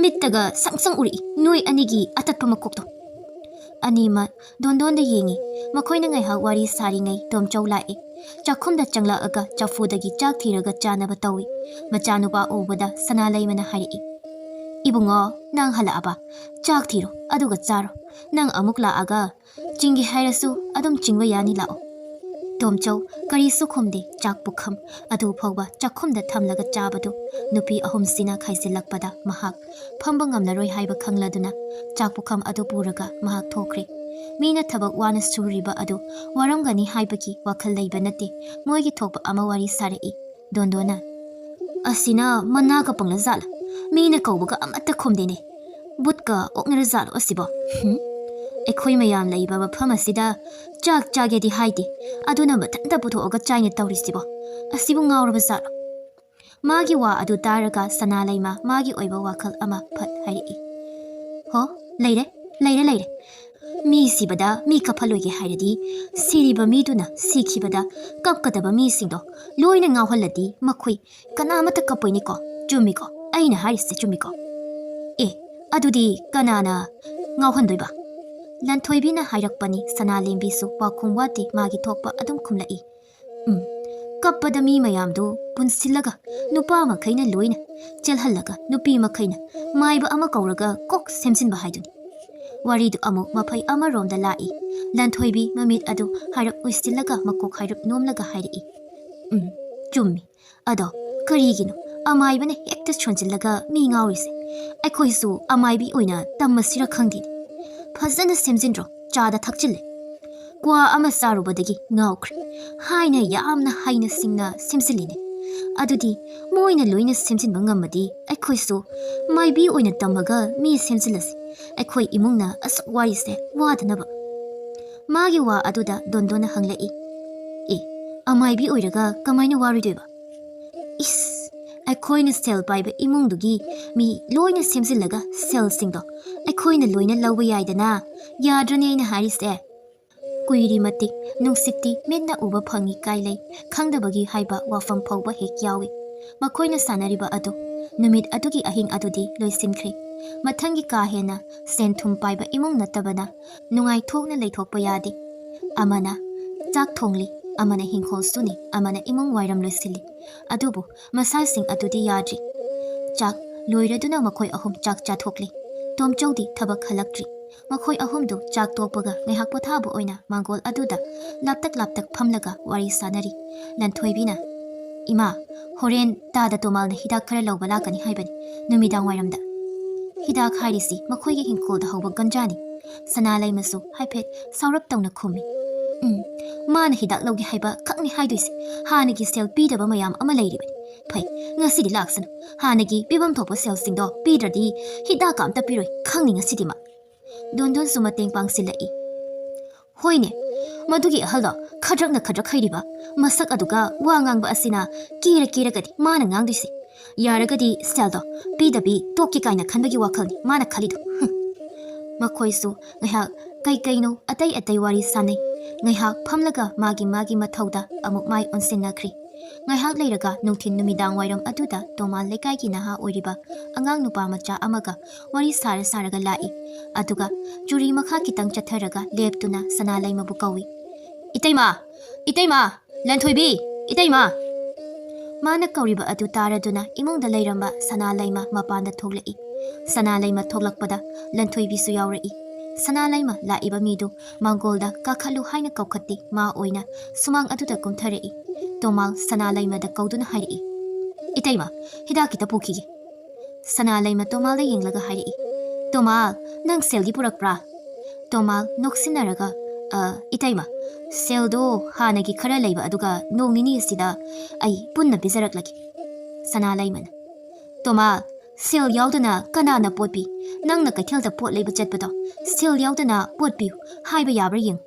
ꯃꯤꯠꯇꯒ ꯁꯪ ꯁꯪ ꯎꯔꯛꯏ ꯅꯣꯏ ꯑꯅꯤꯒꯤ ꯑꯇꯠꯄ ꯃꯀꯣꯛꯇꯣ!" ꯑꯅꯤꯃꯛ ꯗꯣꯟꯗꯣꯟꯗ ꯌꯦꯡꯉꯤ꯫ ꯃꯈꯣꯏꯅ ꯉꯥꯏꯍꯥꯛ ꯋꯥꯔꯤ ꯁꯥꯔꯤꯉꯩ ꯇꯣꯝꯆꯧ ꯂꯥꯛꯏ꯫ ꯆꯥꯛꯈꯨꯝꯗ ꯆꯪꯂꯛꯑꯒ ꯆꯐꯨꯗꯒꯤ ꯆꯥꯛ ꯊꯤꯔꯒ ꯆꯥꯅꯕ ꯇꯧꯏ꯫ ꯃꯆꯥꯅꯨꯄꯥ ꯎꯕꯗ ꯁꯅꯥꯂꯩꯃꯅ ꯍꯥꯏꯔꯛꯏ, "ꯏꯕꯨꯡꯉꯣ, ꯅꯪ ꯍꯜꯂꯛꯑꯕ? ꯆꯥꯛ ꯊꯤꯔꯣ, ꯑꯗꯨꯒ ꯆꯥꯔꯣ꯫ ꯅꯪ ꯑꯃꯨꯛ ꯂꯥꯛꯑꯒ ꯆꯤꯡꯒꯦ ꯍꯥꯏꯔꯁꯨ ꯑꯗꯨꯝ ꯆꯤꯡꯕ ꯌꯥꯅꯤ, ꯂꯥꯛꯑꯣ꯫" ꯇꯣꯝꯆꯧ ꯀꯔꯤꯁꯨ ꯈꯨꯝꯗꯦ꯫ ꯆꯥꯛ ꯄꯨꯈꯝ ꯑꯗꯨ ꯐꯥꯎꯕ ꯆꯥꯛꯈꯨꯝꯗ ꯊꯝꯂꯒ ꯆꯥꯕꯗꯨ ꯅꯨꯄꯤ ꯑꯍꯨꯝꯁꯤꯅ ꯈꯥꯏꯖꯤꯜꯂꯛꯄꯗ ꯃꯍꯥꯛ ꯐꯝꯕ ꯉꯝꯂꯔꯣꯏ ꯍꯥꯏꯕ ꯈꯪꯂꯗꯨꯅ ꯆꯥꯛ ꯄꯨꯈꯝ ꯑꯗꯨ ꯄꯨꯔꯒ ꯃꯍꯥꯛ ꯊꯣꯛꯈ꯭ꯔꯦ꯫ ꯃꯤꯅ ꯊꯕꯛ ꯋꯥꯅ ꯁꯨꯔꯤꯕ ꯑꯗꯨ ꯋꯥꯔꯝꯒꯅꯤ ꯍꯥꯏꯕꯒꯤ ꯋꯥꯈꯜ ꯂꯩꯕ ꯅꯠꯇꯦ꯫ ꯃꯣꯏꯒꯤ ꯊꯣꯛꯄ ꯑꯃ ꯋꯥꯔꯤ ꯁꯥꯔꯛꯏ ꯗꯣꯟꯗꯣꯟꯅ꯫ "ꯑꯁꯤꯅ ꯃꯅꯥꯒ ꯄꯪꯂꯖꯥꯠꯂ? ꯃꯤꯅ ꯀꯧꯕꯒ ꯑꯃꯠꯇ ꯈꯨꯝꯗꯦꯅꯦ꯫ ꯕꯨꯠꯀ ꯑꯣꯛꯅꯔꯖꯥꯠꯂꯣ ꯑꯁꯤꯕꯣ? ꯍꯨꯝ? ꯑꯩꯈꯣꯏ ꯃꯌꯥꯝ ꯂꯩꯕ ꯃꯐꯝ ꯑꯁꯤꯗ ꯆꯥꯛ ꯆꯥꯒꯦꯗꯤ ꯍꯥꯏꯗꯦ, ꯑꯗꯨꯅ ꯃꯊꯟꯇ ꯄꯨꯊꯣꯛꯑꯒ ꯆꯥꯏꯅ ꯇꯧꯔꯤꯁꯤꯕꯣ꯫ ꯑꯁꯤꯕꯨ ꯉꯥꯎꯔꯕ ꯖꯥꯠꯂꯣ?" ꯃꯥꯒꯤ ꯋꯥ ꯑꯗꯨ ꯇꯥꯔꯒ ꯁꯅꯥꯂꯩꯃ ꯃꯥꯒꯤ ꯑꯣꯏꯕ ꯋꯥꯈꯜ ꯑꯃ ꯐꯠ ꯍꯥꯏꯔꯛꯏ꯫ "ꯍꯣ, ꯂꯩꯔꯦ, ꯂꯩꯔꯦ, ꯂꯩꯔꯦ꯫ ꯃꯤ ꯁꯤꯕꯗ ꯃꯤ ꯀꯞꯍꯜꯂꯣꯏꯒꯦ ꯍꯥꯏꯔꯗꯤ ꯁꯤꯔꯤꯕ ꯃꯤꯗꯨꯅ ꯁꯤꯈꯤꯕꯗ ꯀꯞꯀꯗꯕ ꯃꯤꯁꯤꯡꯗꯣ ꯂꯣꯏꯅ ꯉꯥꯎꯍꯜꯂꯗꯤ ꯃꯈꯣꯏ ꯀꯅꯥꯃꯠꯇ ꯀꯞꯄꯣꯏꯅꯦꯀꯣ꯫ ꯆꯨꯝꯃꯤꯀꯣ? ꯑꯩꯅ ꯍꯥꯏꯔꯤꯁꯦ ꯆꯨꯝꯃꯤꯀꯣ?" "ꯑꯦ, ꯑꯗꯨꯗꯤ ꯀꯅꯥꯅ ꯉꯥꯎꯍꯟꯗꯣꯏꯕ?" ꯂꯟꯊꯣꯏꯕꯤꯅ ꯍꯥꯏꯔꯛꯄꯅꯤ꯫ ꯁꯅꯥꯂꯦꯝꯕꯤꯁꯨ ꯄꯥꯎꯈꯨꯝ ꯋꯥꯠꯇꯦ, ꯃꯥꯒꯤ ꯊꯣꯛꯄ ꯑꯗꯨꯝ ꯈꯨꯝꯂꯛꯏ꯫ "ꯎꯝ, ꯀꯞꯄꯗ ꯃꯤ ꯃꯌꯥꯝꯗꯨ ꯄꯨꯟꯁꯤꯜꯂꯒ ꯅꯨꯄꯥ ꯃꯈꯩꯅ ꯂꯣꯏꯅ ꯆꯦꯜꯍꯜꯂꯒ ꯅꯨꯄꯤ ꯃꯈꯩꯅ ꯃꯥꯏꯕ ꯑꯃ ꯀꯧꯔꯒ ꯀꯣꯛ ꯁꯦꯝꯖꯤꯟꯕ ꯍꯥꯏꯗꯨꯅꯤ꯫" ꯋꯥꯔꯤꯗꯨ ꯑꯃꯨꯛ ꯃꯐꯩ ꯑꯃꯔꯣꯝꯗ ꯂꯥꯛꯏ꯫ ꯂꯟꯊꯣꯏꯕꯤ ꯃꯃꯤꯠ ꯑꯗꯨ ꯍꯥꯏꯔꯞ ꯎꯏꯁꯤꯜꯂꯒ ꯃꯀꯣꯛ ꯍꯥꯏꯔꯞ ꯅꯣꯝꯂꯒ ꯍꯥꯏꯔꯛꯏ, "ꯎꯝ, ꯆꯨꯝꯃꯤ꯫ ꯑꯗꯣ ꯀꯔꯤꯒꯤꯅꯣ ꯑꯃꯥꯏꯕꯅ ꯍꯦꯛꯇ ꯁꯣꯟꯖꯤꯜꯂꯒ ꯃꯤ ꯉꯥꯎꯔꯤꯁꯦ? ꯑꯩꯈꯣꯏꯁꯨ ꯑꯃꯥꯏꯕꯤ ꯑꯣꯏꯅ ꯇꯝꯃꯁꯤꯔ ꯈꯪꯗꯦꯅꯦ꯫ ꯐꯖꯅ ꯁꯦꯝꯖꯤꯟꯗ꯭ꯔꯣ, ꯆꯥꯗ ꯊꯛꯆꯤꯜꯂꯦ꯫ ꯀ꯭ꯋꯥ ꯑꯃ ꯆꯥꯔꯨꯕꯗꯒꯤ ꯉꯥꯎꯈ꯭ꯔꯦ" ꯍꯥꯏꯅ ꯌꯥꯝꯅ ꯍꯩꯅ ꯁꯤꯡꯅ ꯁꯦꯝꯖꯤꯜꯂꯤꯅꯦ꯫ "ꯑꯗꯨꯗꯤ ꯃꯣꯏꯅ ꯂꯣꯏꯅ ꯁꯦꯝꯖꯤꯟꯕ ꯉꯝꯃꯗꯤ ꯑꯩꯈꯣꯏꯁꯨ ꯃꯥꯏꯕꯤ ꯑꯣꯏꯅ ꯇꯝꯃꯒ ꯃꯤ ꯁꯦꯝꯖꯤꯜꯂꯁꯤ꯫ ꯑꯩꯈꯣꯏ ꯏꯃꯨꯡꯅ ꯑꯁꯨꯛ ꯋꯥꯔꯤꯁꯦ ꯋꯥꯗꯅꯕ꯫" ꯃꯥꯒꯤ ꯋꯥ ꯑꯗꯨꯗ ꯗꯣꯟꯗꯣꯟꯅ ꯍꯪꯂꯛꯏ, "ꯑꯦ, ꯑꯃꯥꯏꯕꯤ ꯑꯣꯏꯔꯒ ꯀꯃꯥꯏꯅ ꯋꯥꯔꯣꯏꯗꯣꯏꯕ?" ꯏꯁ, ꯑꯩꯈꯣꯏꯅ ꯁꯦꯜ ꯄꯥꯏꯕ ꯏꯃꯨꯡꯗꯨꯒꯤ ꯃꯤ ꯂꯣꯏꯅ ꯁꯦꯝꯖꯤꯜꯂꯒ ꯁꯦꯜꯁꯤꯡꯗꯣ ꯑꯩꯈꯣꯏꯅ ꯂꯣꯏꯅ ꯂꯧꯕ ꯌꯥꯏꯗꯅ꯫ ꯌꯥꯗ꯭ꯔꯅꯦ ꯑꯩꯅ ꯍꯥꯏꯔꯤꯁꯦ? ꯀꯨꯏꯔꯤ ꯃꯇꯤꯛ ꯅꯨꯡꯁꯤꯠꯇꯤ ꯃꯤꯠꯅ ꯎꯕ ꯐꯪꯉꯤ ꯀꯥꯏ ꯂꯩ ꯈꯪꯗꯕꯒꯤ ꯍꯥꯏꯕ ꯋꯥꯐꯝ ꯐꯥꯎꯕ ꯍꯦꯛ ꯌꯥꯎꯏ꯫ ꯃꯈꯣꯏꯅ ꯁꯥꯟꯅꯔꯤꯕ ꯑꯗꯨ ꯅꯨꯃꯤꯠ ꯑꯗꯨꯒꯤ ꯑꯍꯤꯡ ꯑꯗꯨꯗꯤ ꯂꯣꯏꯁꯤꯟꯈ꯭ꯔꯦ꯫ ꯃꯊꯪꯒꯤ ꯀꯥ ꯍꯦꯟꯅ ꯁꯦꯟ ꯊꯨꯝ ꯄꯥꯏꯕ ꯏꯃꯨꯡ ꯅꯠꯇꯕꯅ ꯅꯨꯡꯉꯥꯏꯊꯣꯛꯅ ꯂꯩꯊꯣꯛꯄ ꯌꯥꯗꯦ꯫ ꯑꯃꯅ ꯆꯥꯛ ꯊꯣꯡꯂꯤ, ꯑꯃꯅ ꯍꯤꯡꯈꯣꯜ ꯁꯨꯅꯤ, ꯑꯃꯅ ꯏꯃꯨꯡ ꯋꯥꯏꯔꯝ ꯂꯣꯏꯁꯤꯜꯂꯤ꯫ ꯑꯗꯨꯕꯨ ꯃꯁꯥꯁꯤꯡ ꯑꯗꯨꯗꯤ ꯌꯥꯗ꯭ꯔꯤ꯫ ꯆꯥꯛ ꯂꯣꯏꯔꯗꯨꯅ ꯃꯈꯣꯏ ꯑꯍꯨꯝ ꯆꯥꯛ ꯆꯥꯊꯣꯛꯂꯤ꯫ ꯇꯣꯝꯆꯧꯗꯤ ꯊꯕꯛ ꯍꯜꯂꯛꯇ꯭ꯔꯤ꯫ ꯃꯈꯣꯏ ꯑꯍꯨꯝꯗꯨ ꯆꯥꯛ ꯇꯣꯛꯄꯒ ꯉꯥꯏꯍꯥꯛ ꯄꯣꯊꯥꯕ ꯑꯣꯏꯅ ꯃꯥꯡꯒꯣꯜ ꯑꯗꯨꯗ ꯂꯥꯞꯇꯛ ꯂꯥꯞꯇꯛ ꯐꯝꯂꯒ ꯋꯥꯔꯤ ꯁꯥꯅꯔꯤ꯫ ꯂꯟꯊꯣꯏꯕꯤꯅ, "ꯏꯃꯥ, ꯍꯣꯔꯦꯟ ꯇꯥꯗ ꯇꯣꯃꯥꯜꯅ ꯍꯤꯗꯥꯛ ꯈꯔ ꯂꯧꯕ ꯂꯥꯛꯀꯅꯤ ꯍꯥꯏꯕꯅꯤ ꯅꯨꯃꯤꯗꯥꯡ ꯋꯥꯏꯔꯝꯗ꯫ ꯍꯤꯗꯥꯛ ꯍꯥꯏꯔꯤꯁꯤ ꯃꯈꯣꯏꯒꯤ ꯍꯤꯡꯈꯣꯜꯗ ꯍꯧꯕ ꯒꯟꯖꯥꯅꯤ꯫" ꯁꯅꯥꯂꯩꯃꯁꯨ ꯍꯥꯏꯐꯦꯠ ꯁꯥꯎꯔꯞ ꯇꯧꯅ ꯈꯨꯝꯃꯤ꯫ "ꯎꯝ, ꯃꯥꯅ ꯍꯤꯗꯥꯛ ꯂꯧꯒꯦ ꯍꯥꯏꯕ ꯈꯛꯅꯤ ꯍꯥꯏꯗꯣꯏꯁꯦ꯫ ꯍꯥꯟꯅꯒꯤ ꯁꯦꯜ ꯄꯤꯗꯕ ꯃꯌꯥꯝ ꯑꯃ ꯂꯩꯔꯤꯕꯅꯤ꯫ ꯐꯩ, ꯉꯁꯤꯗꯤ ꯂꯥꯛꯁꯅꯨ꯫ ꯍꯥꯟꯅꯒꯤ ꯄꯤꯐꯝ ꯊꯣꯛꯄ ꯁꯦꯜꯁꯤꯡꯗꯣ ꯄꯤꯗ꯭ꯔꯗꯤ ꯍꯤꯗꯥꯛꯀ ꯑꯝꯇ ꯄꯤꯔꯣꯏ, ꯈꯪꯅꯤ ꯉꯁꯤꯗꯤ ꯃꯥ꯫" ꯗꯣꯟꯗꯣꯟꯁꯨ ꯃꯇꯦꯡ ꯄꯥꯡꯁꯤꯜꯂꯛꯏ꯫ "ꯍꯣꯏꯅꯦ, ꯃꯗꯨꯒꯤ ꯑꯍꯜꯗꯣ ꯈꯗ꯭ꯔꯛꯅ ꯈꯗ꯭ꯔꯛ ꯍꯩꯔꯤꯕ ꯃꯁꯛ ꯑꯗꯨꯒ ꯋꯥ ꯉꯥꯡꯕ ꯑꯁꯤꯅ ꯀꯦꯔ ꯀꯦꯔꯒꯗꯤ ꯃꯥꯅ ꯉꯥꯡꯗꯣꯏꯁꯦ꯫ ꯌꯥꯔꯒꯗꯤ ꯁꯦꯜꯗꯣ ꯄꯤꯗꯕꯤ ꯇꯣꯛꯀꯦ ꯀꯥꯏꯅ ꯈꯟꯕꯒꯤ ꯋꯥꯈꯜꯅꯤ ꯃꯥꯅ ꯈꯜꯂꯤꯗꯣ꯫" ꯍꯨꯝ꯫ ꯃꯈꯣꯏꯁꯨ ꯉꯥꯏꯍꯥꯛ ꯀꯩ ꯀꯩꯅꯣ ꯑꯇꯩ ꯑꯇꯩ ꯋꯥꯔꯤ ꯁꯥꯅꯩ꯫ ꯉꯥꯏꯍꯥꯛ ꯐꯝꯂꯒ ꯃꯥꯒꯤ ꯃꯥꯒꯤ ꯃꯊꯧꯗ ꯑꯃꯨꯛ ꯃꯥꯏ ꯑꯣꯟꯁꯤꯟꯅꯈ꯭ꯔꯤ꯫ ꯉꯥꯏꯍꯥꯛ ꯂꯩꯔꯒ ꯅꯨꯡꯊꯤꯜ ꯅꯨꯃꯤꯗꯥꯡ ꯋꯥꯏꯔꯝ ꯑꯗꯨꯗ ꯇꯣꯃꯥꯜ ꯂꯩꯀꯥꯏꯒꯤ ꯅꯍꯥ ꯑꯣꯏꯔꯤꯕ ꯑꯉꯥꯡ ꯅꯨꯄꯥ ꯃꯆꯥ ꯑꯃꯒ ꯋꯥꯔꯤ ꯁꯥꯔ ꯁꯥꯔꯒ ꯂꯥꯛꯏ꯫ ꯑꯗꯨꯒ ꯆꯨꯔꯤ ꯃꯈꯥ ꯈꯤꯇꯪ ꯆꯠꯊꯔꯒ ꯂꯦꯞꯇꯨꯅ ꯁꯅꯥꯂꯩꯃꯕꯨ ꯀꯧꯏ꯫ "ꯏꯇꯩꯃ! ꯏꯇꯩꯃ! ꯂꯟꯊꯣꯏꯕꯤ! ꯏꯇꯩꯃ!" ꯃꯥꯅ ꯀꯧꯔꯤꯕ ꯑꯗꯨ ꯇꯥꯔꯗꯨꯅ ꯏꯃꯨꯡꯗ ꯂꯩꯔꯝꯕ ꯁꯅꯥꯂꯩꯃ ꯃꯄꯥꯟꯗ ꯊꯣꯛꯂꯛꯏ꯫ ꯁꯅꯥꯂꯩꯃ ꯊꯣꯛꯂꯛꯄꯗ ꯂꯟꯊꯣꯏꯕꯤꯁꯨ ꯌꯥꯎꯔꯛꯏ꯫ ꯁꯅꯥꯂꯩꯃ ꯂꯥꯛꯏꯕ ꯃꯤꯗꯨ ꯃꯥꯡꯒꯣꯜꯗ ꯀꯥꯈꯠꯂꯨ ꯍꯥꯏꯅ ꯀꯧꯈꯠꯇꯦ꯫ ꯃꯥ ꯑꯣꯏꯅ ꯁꯨꯃꯥꯡ ꯑꯗꯨꯗ ꯀꯨꯝꯊꯔꯛꯏ꯫ ꯇꯣꯃꯥꯜ ꯁꯅꯥꯂꯩꯃꯗ ꯀꯧꯗꯨꯅ ꯍꯥꯏꯔꯛꯏ, "ꯏꯇꯩꯃ, ꯍꯤꯗꯥꯛ ꯈꯤꯇ ꯄꯨꯈꯤꯒꯦ꯫" ꯁꯅꯥꯂꯩꯃ ꯇꯣꯃꯥꯜꯗ ꯌꯦꯡꯂꯒ ꯍꯥꯏꯔꯛꯏ, "ꯇꯣꯃꯥꯜ, ꯅꯪ ꯁꯦꯜꯗꯤ ꯄꯨꯔꯛꯄ꯭ꯔꯥ?" ꯇꯣꯃꯥꯜ ꯅꯣꯛꯁꯤꯟꯅꯔꯒ, "ꯑ, ꯏꯇꯩꯃ, ꯁꯦꯜꯗꯣ ꯍꯥꯟꯅꯒꯤ ꯈꯔ ꯂꯩꯕ ꯑꯗꯨꯒ ꯅꯣꯡ ꯅꯤꯅꯤ ꯑꯁꯤꯗ ꯑꯩ ꯄꯨꯟꯅ ꯄꯤꯖꯔꯛꯂꯒꯦ꯫" ꯁꯅꯥꯂꯩꯃꯅ, "ꯇꯣꯃꯥꯜ, ꯁꯦꯜ ꯌꯥꯎꯗꯅ ꯀꯅꯥꯅ ꯄꯣꯠ ꯄꯤ? ꯅꯪꯅ ꯀꯩꯊꯦꯜꯗ ꯄꯣꯠ ꯂꯩꯕ ꯆꯠꯄꯗꯣ ꯁꯦꯜ ꯌꯥꯎꯗꯅ ꯄꯣꯠ ꯄꯤꯌꯨ ꯍꯥꯏꯕ ꯌꯥꯕ꯭ꯔꯥ ꯌꯦꯡꯉꯨ꯫"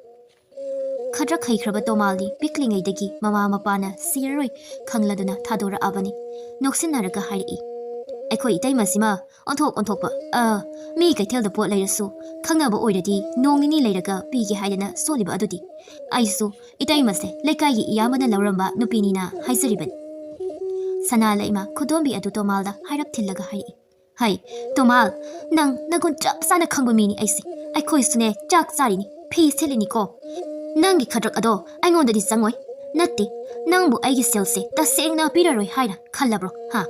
ꯈꯗ꯭ꯔꯛ ꯍꯩꯈ꯭ꯔꯕ ꯇꯣꯃꯥꯜꯗꯤ ꯄꯤꯛꯂꯤꯉꯩꯗꯒꯤ ꯃꯃꯥ ꯃꯄꯥꯅ ꯁꯤꯔꯔꯣꯏ ꯈꯪꯂꯗꯨꯅ ꯊꯥꯗꯣꯔꯛꯑꯕꯅꯤ꯫ ꯅꯣꯛꯁꯤꯟꯅꯔꯒ ꯍꯥꯏꯔꯛꯏ, "ꯑꯩꯈꯣꯏ ꯏꯇꯩꯃꯁꯤꯃ ꯑꯣꯟꯊꯣꯛ ꯑꯣꯟꯊꯣꯛꯄ, ꯑ, ꯃꯤ ꯀꯩꯊꯦꯜꯗ ꯄꯣꯠ ꯂꯩꯔꯁꯨ ꯈꯪꯅꯕ ꯑꯣꯏꯔꯗꯤ ꯅꯣꯡ ꯅꯤꯅꯤ ꯂꯩꯔꯒ ꯄꯤꯒꯦ ꯍꯥꯏꯗꯅ ꯁꯣꯜꯂꯤꯕ ꯑꯗꯨꯗꯤ꯫ ꯑꯩꯁꯨ ꯏꯇꯩꯃꯁꯦ ꯂꯩꯀꯥꯏꯒꯤ ꯏꯌꯥꯝꯕꯅ ꯂꯧꯔꯝꯕ ꯅꯨꯄꯤꯅꯤꯅ ꯍꯥꯏꯖꯔꯤꯕꯅꯤ꯫" ꯁꯅꯥ ꯂꯩꯃ ꯈꯨꯗꯣꯝꯕꯤ ꯑꯗꯨ ꯇꯣꯃꯥꯜꯗ ꯍꯥꯏꯔꯞ ꯊꯤꯜꯂꯒ ꯍꯥꯏꯔꯛꯏ, "ꯍꯩ, ꯇꯣꯃꯥꯜ, ꯅꯪ ꯅꯒꯨꯟ ꯆꯞ ꯆꯥꯅ ꯈꯪꯕ ꯃꯤꯅꯤ ꯑꯩꯁꯦ꯫ ꯑꯩꯈꯣꯏꯁꯨꯅꯦ ꯆꯥꯛ ꯆꯥꯔꯤꯅꯤ, ꯐꯤ ꯁꯦꯠꯂꯤꯅꯤꯀꯣ꯫ ꯅꯪꯒꯤ ꯈꯗ꯭ꯔꯛ ꯑꯗꯣ ꯑꯩꯉꯣꯟꯗꯗꯤ ꯆꯪꯉꯣꯏ꯫ ꯅꯠꯇꯦ, ꯅꯪꯕꯨ ꯑꯩꯒꯤ ꯁꯦꯜꯁꯦ ꯇꯁꯦꯡꯅ ꯄꯤꯔꯔꯣꯏ ꯍꯥꯏꯅ ꯈꯜꯂꯕ꯭ꯔꯣ, ꯍꯥ?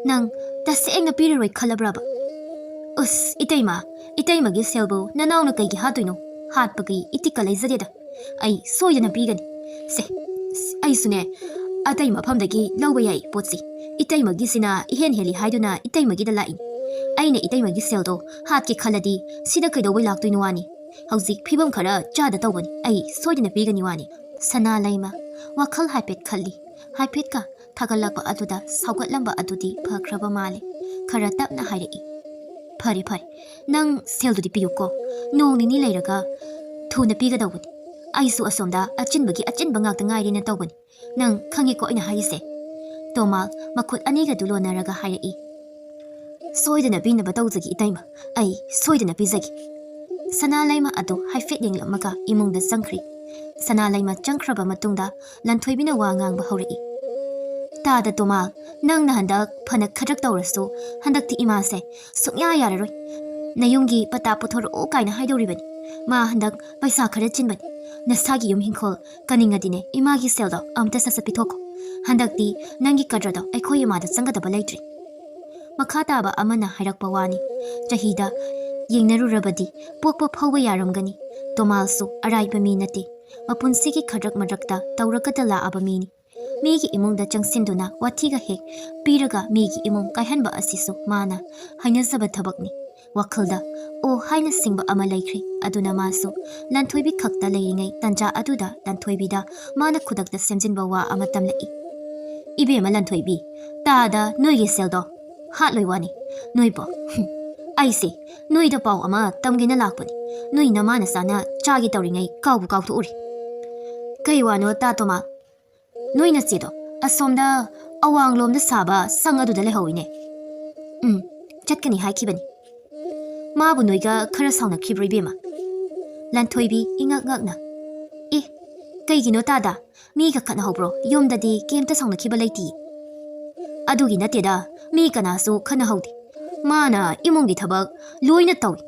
ꯅꯪ ꯇꯁꯦꯡꯅ ꯄꯤꯔꯔꯣꯏ ꯈꯜꯂꯕ꯭ꯔꯕ? ꯎꯁ, ꯏꯇꯩꯃ, ꯏꯇꯩꯃꯒꯤ ꯁꯦꯜꯕꯨ ꯅꯅꯥꯎꯅ ꯀꯩꯒꯤ ꯍꯥꯠꯇꯣꯏꯅꯣ? ꯍꯥꯠꯄꯒꯤ ꯏꯇꯤꯛꯀ ꯂꯩꯖꯗꯦꯗ꯫ ꯑꯩ ꯁꯣꯏꯗꯅ ꯄꯤꯒꯅꯤ꯫ ꯁꯦ, ꯑꯩꯁꯨꯅꯦ ꯑꯇꯩ ꯃꯐꯝꯗꯒꯤ ꯂꯧꯕ ꯌꯥꯏ ꯄꯣꯠꯁꯤ꯫ ꯏꯇꯩꯃꯒꯤꯁꯤꯅ ꯏꯍꯦꯟ ꯍꯦꯜꯂꯤ ꯍꯥꯏꯗꯨꯅ ꯏꯇꯩꯃꯒꯤꯗ ꯂꯥꯛꯏ꯫ ꯑꯩꯅ ꯏꯇꯩꯃꯒꯤ ꯁꯦꯜꯗꯣ ꯍꯥꯠꯀꯦ ꯈꯜꯂꯗꯤ ꯁꯤꯗ ꯀꯩꯗꯧꯕꯩ ꯂꯥꯛꯇꯣꯏꯅꯣ ꯋꯥꯅꯤ? ꯍꯧꯖꯤꯛ ꯐꯤꯕꯝ ꯈꯔ ꯆꯥꯗ ꯇꯧꯕꯅꯤ꯫ ꯑꯩ ꯁꯣꯏꯗꯅ ꯄꯤꯒꯅꯤ ꯋꯥꯅꯤ꯫" ꯁꯅꯥ ꯂꯩꯃ ꯋꯥꯈꯜ ꯍꯥꯏꯐꯦꯠ ꯈꯜꯂꯤ꯫ ꯍꯥꯏꯐꯦꯠꯀ ꯊꯥꯒꯠꯂꯛꯄ ꯑꯗꯨꯗ ꯁꯥꯎꯒꯠꯂꯝꯕ ꯑꯗꯨꯗꯤ ꯐꯈ꯭ꯔꯕ ꯃꯥꯜꯂꯦ꯫ ꯈꯔ ꯇꯞꯅ ꯍꯥꯏꯔꯛꯏ, "ꯐꯔꯦ, ꯐꯔꯦ, ꯅꯪ ꯁꯦꯜꯗꯨꯗꯤ ꯄꯤꯌꯨꯀꯣ꯫ ꯅꯣꯡ ꯅꯤꯅꯤ ꯂꯩꯔꯒ ꯊꯨꯅ ꯄꯤꯒꯗꯧꯕꯅꯤ꯫ ꯑꯩꯁꯨ ꯑꯁꯣꯝꯗ ꯑꯆꯤꯟꯕꯒꯤ ꯑꯆꯤꯟꯕ ꯉꯥꯛꯇ ꯉꯥꯏꯔꯦꯅ ꯇꯧꯕꯅꯤ꯫ ꯅꯪ ꯈꯪꯉꯦꯀꯣ ꯑꯩꯅ ꯍꯥꯏꯔꯤꯁꯦ꯫" ꯇꯣꯃꯥꯜ ꯃꯈꯨꯠ ꯑꯅꯤꯒꯗꯨ ꯂꯣꯟꯅꯔꯒ ꯍꯥꯏꯔꯛꯏ, "ꯁꯣꯏꯗꯅ ꯄꯤꯅꯕ ꯇꯧꯖꯒꯦ ꯏꯇꯩꯃ, ꯑꯩ ꯁꯣꯏꯗꯅ ꯄꯤꯖꯒꯦ꯫" ꯁꯅꯥ ꯂꯩꯃ ꯑꯗꯨ ꯍꯥꯏꯐꯦꯠ ꯌꯦꯡꯂꯝꯃꯒ ꯏꯃꯨꯡꯗ ꯆꯪꯈ꯭ꯔꯤ꯫ ꯁꯅꯥ ꯂꯩꯃ ꯆꯪꯈ꯭ꯔꯕ ꯃꯇꯨꯡꯗ ꯂꯟꯊꯣꯏꯕꯤꯅ ꯋꯥ ꯉꯥꯡꯕ ꯍꯧꯔꯛꯏ, "ꯇꯥꯗ ꯇꯣꯃꯥꯜ, ꯅꯪꯅ ꯍꯟꯗꯛ ꯐꯅ ꯈꯗ꯭ꯔꯛ ꯇꯧꯔꯁꯨ ꯍꯟꯗꯛꯇꯤ ꯏꯃꯥꯁꯦ ꯁꯨꯡꯌꯥ ꯌꯥꯔꯔꯣꯏ꯫ ꯅꯌꯨꯝꯒꯤ ꯄꯇꯥ ꯄꯨꯊꯣꯔꯛꯑꯣ ꯀꯥꯏꯅ ꯍꯥꯏꯗꯧꯔꯤꯕꯅꯤ꯫ ꯃꯥ ꯍꯟꯗꯛ ꯄꯩꯁꯥ ꯈꯔ ꯆꯤꯟꯕꯅꯤ꯫ ꯅꯁꯥꯒꯤ ꯌꯨꯝ ꯏꯪꯈꯣꯜ ꯀꯟꯅꯤꯡꯉꯗꯤꯅꯦ ꯏꯃꯥꯒꯤ ꯁꯦꯜꯗꯣ ꯑꯝꯇ ꯁꯠ ꯁꯠ ꯄꯤꯊꯣꯛꯈꯣ꯫ ꯍꯟꯗꯛꯇꯤ ꯅꯪꯒꯤ ꯀꯗ꯭ꯔꯗꯣ ꯑꯩꯈꯣꯏ ꯏꯃꯥꯗ ꯆꯪꯒꯗꯕ ꯂꯩꯇ꯭ꯔꯦ꯫" ꯃꯈꯥ ꯇꯥꯕ ꯑꯃꯅ ꯍꯥꯏꯔꯛꯄ ꯋꯥꯅꯤ꯫ ꯆꯍꯤꯗ ꯌꯦꯡꯅꯔꯨꯔꯕꯗꯤ ꯄꯣꯛꯄ ꯐꯧꯕ ꯌꯥꯔꯝꯒꯅꯤ꯫ ꯇꯣꯃꯥꯜꯁꯨ ꯑꯔꯥꯏꯕ ꯃꯤ ꯅꯠꯇꯦ꯫ ꯃꯄꯨꯟꯁꯤꯒꯤ ꯈꯗ꯭ꯔꯛ ꯃꯗ꯭ꯔꯛꯇ ꯇꯧꯔꯒꯗ ꯂꯥꯛꯑꯕ ꯃꯤꯅꯤ꯫ ꯃꯤꯒꯤ ꯏꯃꯨꯡꯗ ꯆꯪꯁꯤꯟꯗꯨꯅ ꯋꯥꯊꯤꯒ ꯍꯦꯛ ꯄꯤꯔꯒ ꯃꯤꯒꯤ ꯏꯃꯨꯡ ꯀꯥꯏꯍꯟꯕ ꯑꯁꯤꯁꯨ ꯃꯥꯅ ꯍꯩꯅꯖꯕ ꯊꯕꯛꯅꯤ꯫ ꯋꯥꯈꯜꯗ "ꯑꯣ" ꯍꯥꯏꯅ ꯁꯤꯡꯕ ꯑꯃ ꯂꯩꯈ꯭ꯔꯦ꯫ ꯑꯗꯨꯅ ꯃꯥꯁꯨ ꯂꯟꯊꯣꯏꯕꯤ ꯈꯛꯇ ꯂꯩꯔꯤꯉꯩ ꯇꯟꯖꯥ ꯑꯗꯨꯗ ꯂꯟꯊꯣꯏꯕꯤꯗ ꯃꯥꯅ ꯈꯨꯗꯛꯇ ꯁꯦꯝꯖꯤꯟꯕ ꯋꯥ ꯑꯃ ꯇꯝꯂꯛꯏ꯫ "ꯏꯕꯦꯝꯃ ꯂꯟꯊꯣꯏꯕꯤ, ꯇꯥꯗ ꯅꯣꯏꯒꯤ ꯁꯦꯜꯗꯣ ꯍꯥꯠꯂꯣꯏ ꯋꯥꯅꯤ꯫ ꯅꯣꯏꯕꯣ, ꯍꯨꯝ, ꯑꯩꯁꯦ ꯅꯣꯏꯗ ꯄꯥꯎ ꯑꯃ ꯇꯝꯒꯦꯅ ꯂꯥꯛꯄꯅꯤ꯫ ꯅꯣꯏ ꯅꯃꯥ ꯅꯆꯥꯅ ꯆꯥꯒꯦ ꯇꯧꯔꯤꯉꯩ ꯀꯥꯎꯕꯨ ꯀꯥꯎꯊꯣꯛꯎꯔꯦ꯫" "ꯀꯩ ꯋꯥꯅꯣ, ꯇꯥ ꯇꯣꯃꯥ? ꯅꯣꯏ ꯅꯆꯦꯗꯣ ꯑꯁꯣꯝꯗ ꯑꯋꯥꯡꯂꯣꯝꯗ ꯁꯥꯕ ꯁꯪ ꯑꯗꯨꯗ ꯂꯩꯍꯧꯋꯤꯅꯦ꯫" "ꯎꯝ, ꯆꯠꯀꯅꯤ ꯍꯥꯏꯈꯤꯕꯅꯤ꯫ ꯃꯥꯕꯨ ꯅꯣꯏꯒ ꯈꯔ ꯁꯥꯎꯅꯈꯤꯕ꯭ꯔꯣ, ꯏꯕꯦꯝꯃ?" ꯂꯟꯊꯣꯏꯕꯤ ꯏꯉꯛ ꯉꯛꯅ, "ꯑꯦ, ꯀꯩꯒꯤꯅꯣ ꯇꯥꯗ? ꯃꯤꯒ ꯈꯠꯅꯍꯧꯕ꯭ꯔꯣ? ꯌꯨꯝꯗꯗꯤ ꯀꯩꯝꯇ ꯁꯥꯎꯅꯈꯤꯕ ꯂꯩꯇꯤꯌꯦ꯫" "ꯑꯗꯨꯒꯤ ꯅꯠꯇꯦꯗ, ꯃꯤ ꯀꯅꯥꯁꯨ ꯈꯠꯅꯍꯧꯗꯦ꯫ ꯃꯥꯅ ꯏꯃꯨꯡꯒꯤ ꯊꯕꯛ ꯂꯣꯏꯅ ꯇꯧꯏ꯫